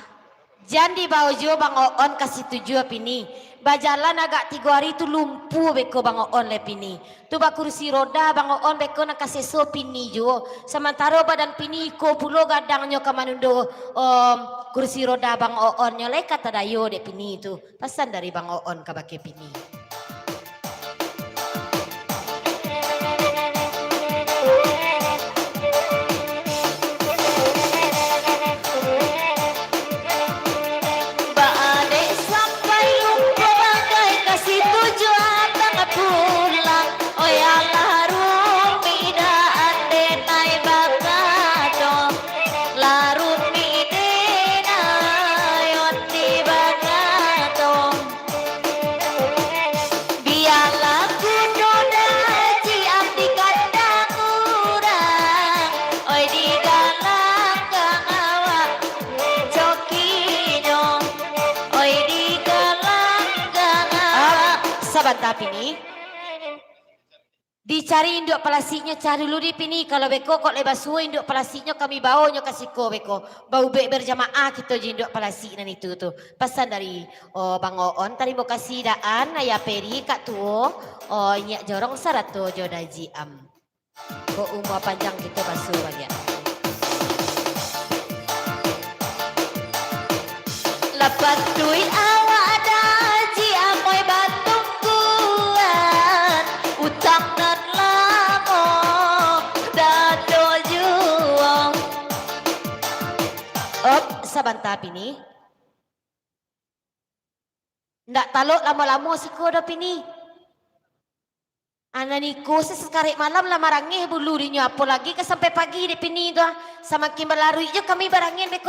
jan dibao juo Bang Oon ka situ juo Pini. Bajalan agak tigo ari tu lumpuah beko Bang Oon lai Pini. Tu bakurusi roda Bang Oon beko nan ka seso Pini juo. Samantaro badan Pini iko pulo gadangnyo ka manundo, om, kurusi roda Bang Oonnyo lai ka tadayo dek Pini tu. Pasan dari Bang Oon kabake Pini. Baa dek sampai lumpuah bagai ka situ juo Abang pulang. Oi alah rumik daan denai bakato. Lah rumik denai on di bakato. Bialah kudo Daji Am di kandang urang, oi digalanggang awak cokinyo, oi digalanggang awak. Sabanta Pini. Dicari induak palasiknyo, cari dulu di Pini. Kalau beko kok lai basuo induak palasiknyo, kami baonyo ka siko beko. Baubek berjamaah kito jo induak palasik nan itu tu. Pasan dari, oh, Bang Oon, tarimo kasih daan, Ayah Peri, Kak Tuo, oh, Inyiak Jorong sarato jo Daji Am. Kok umua panjang kito basuo baliak. Lah patuik awak Daji Am oi batungguan, utang nan lamo dado juo. Op, sabanta Pini. Ndak talok lamo-lamo siko doh Pini. Anak niko se sakarek malam lah marangeh bulu dinyo, apo lagi ka sampai pagi dek Pini tu ah. Samakin balaruik jo kami barangeh beko.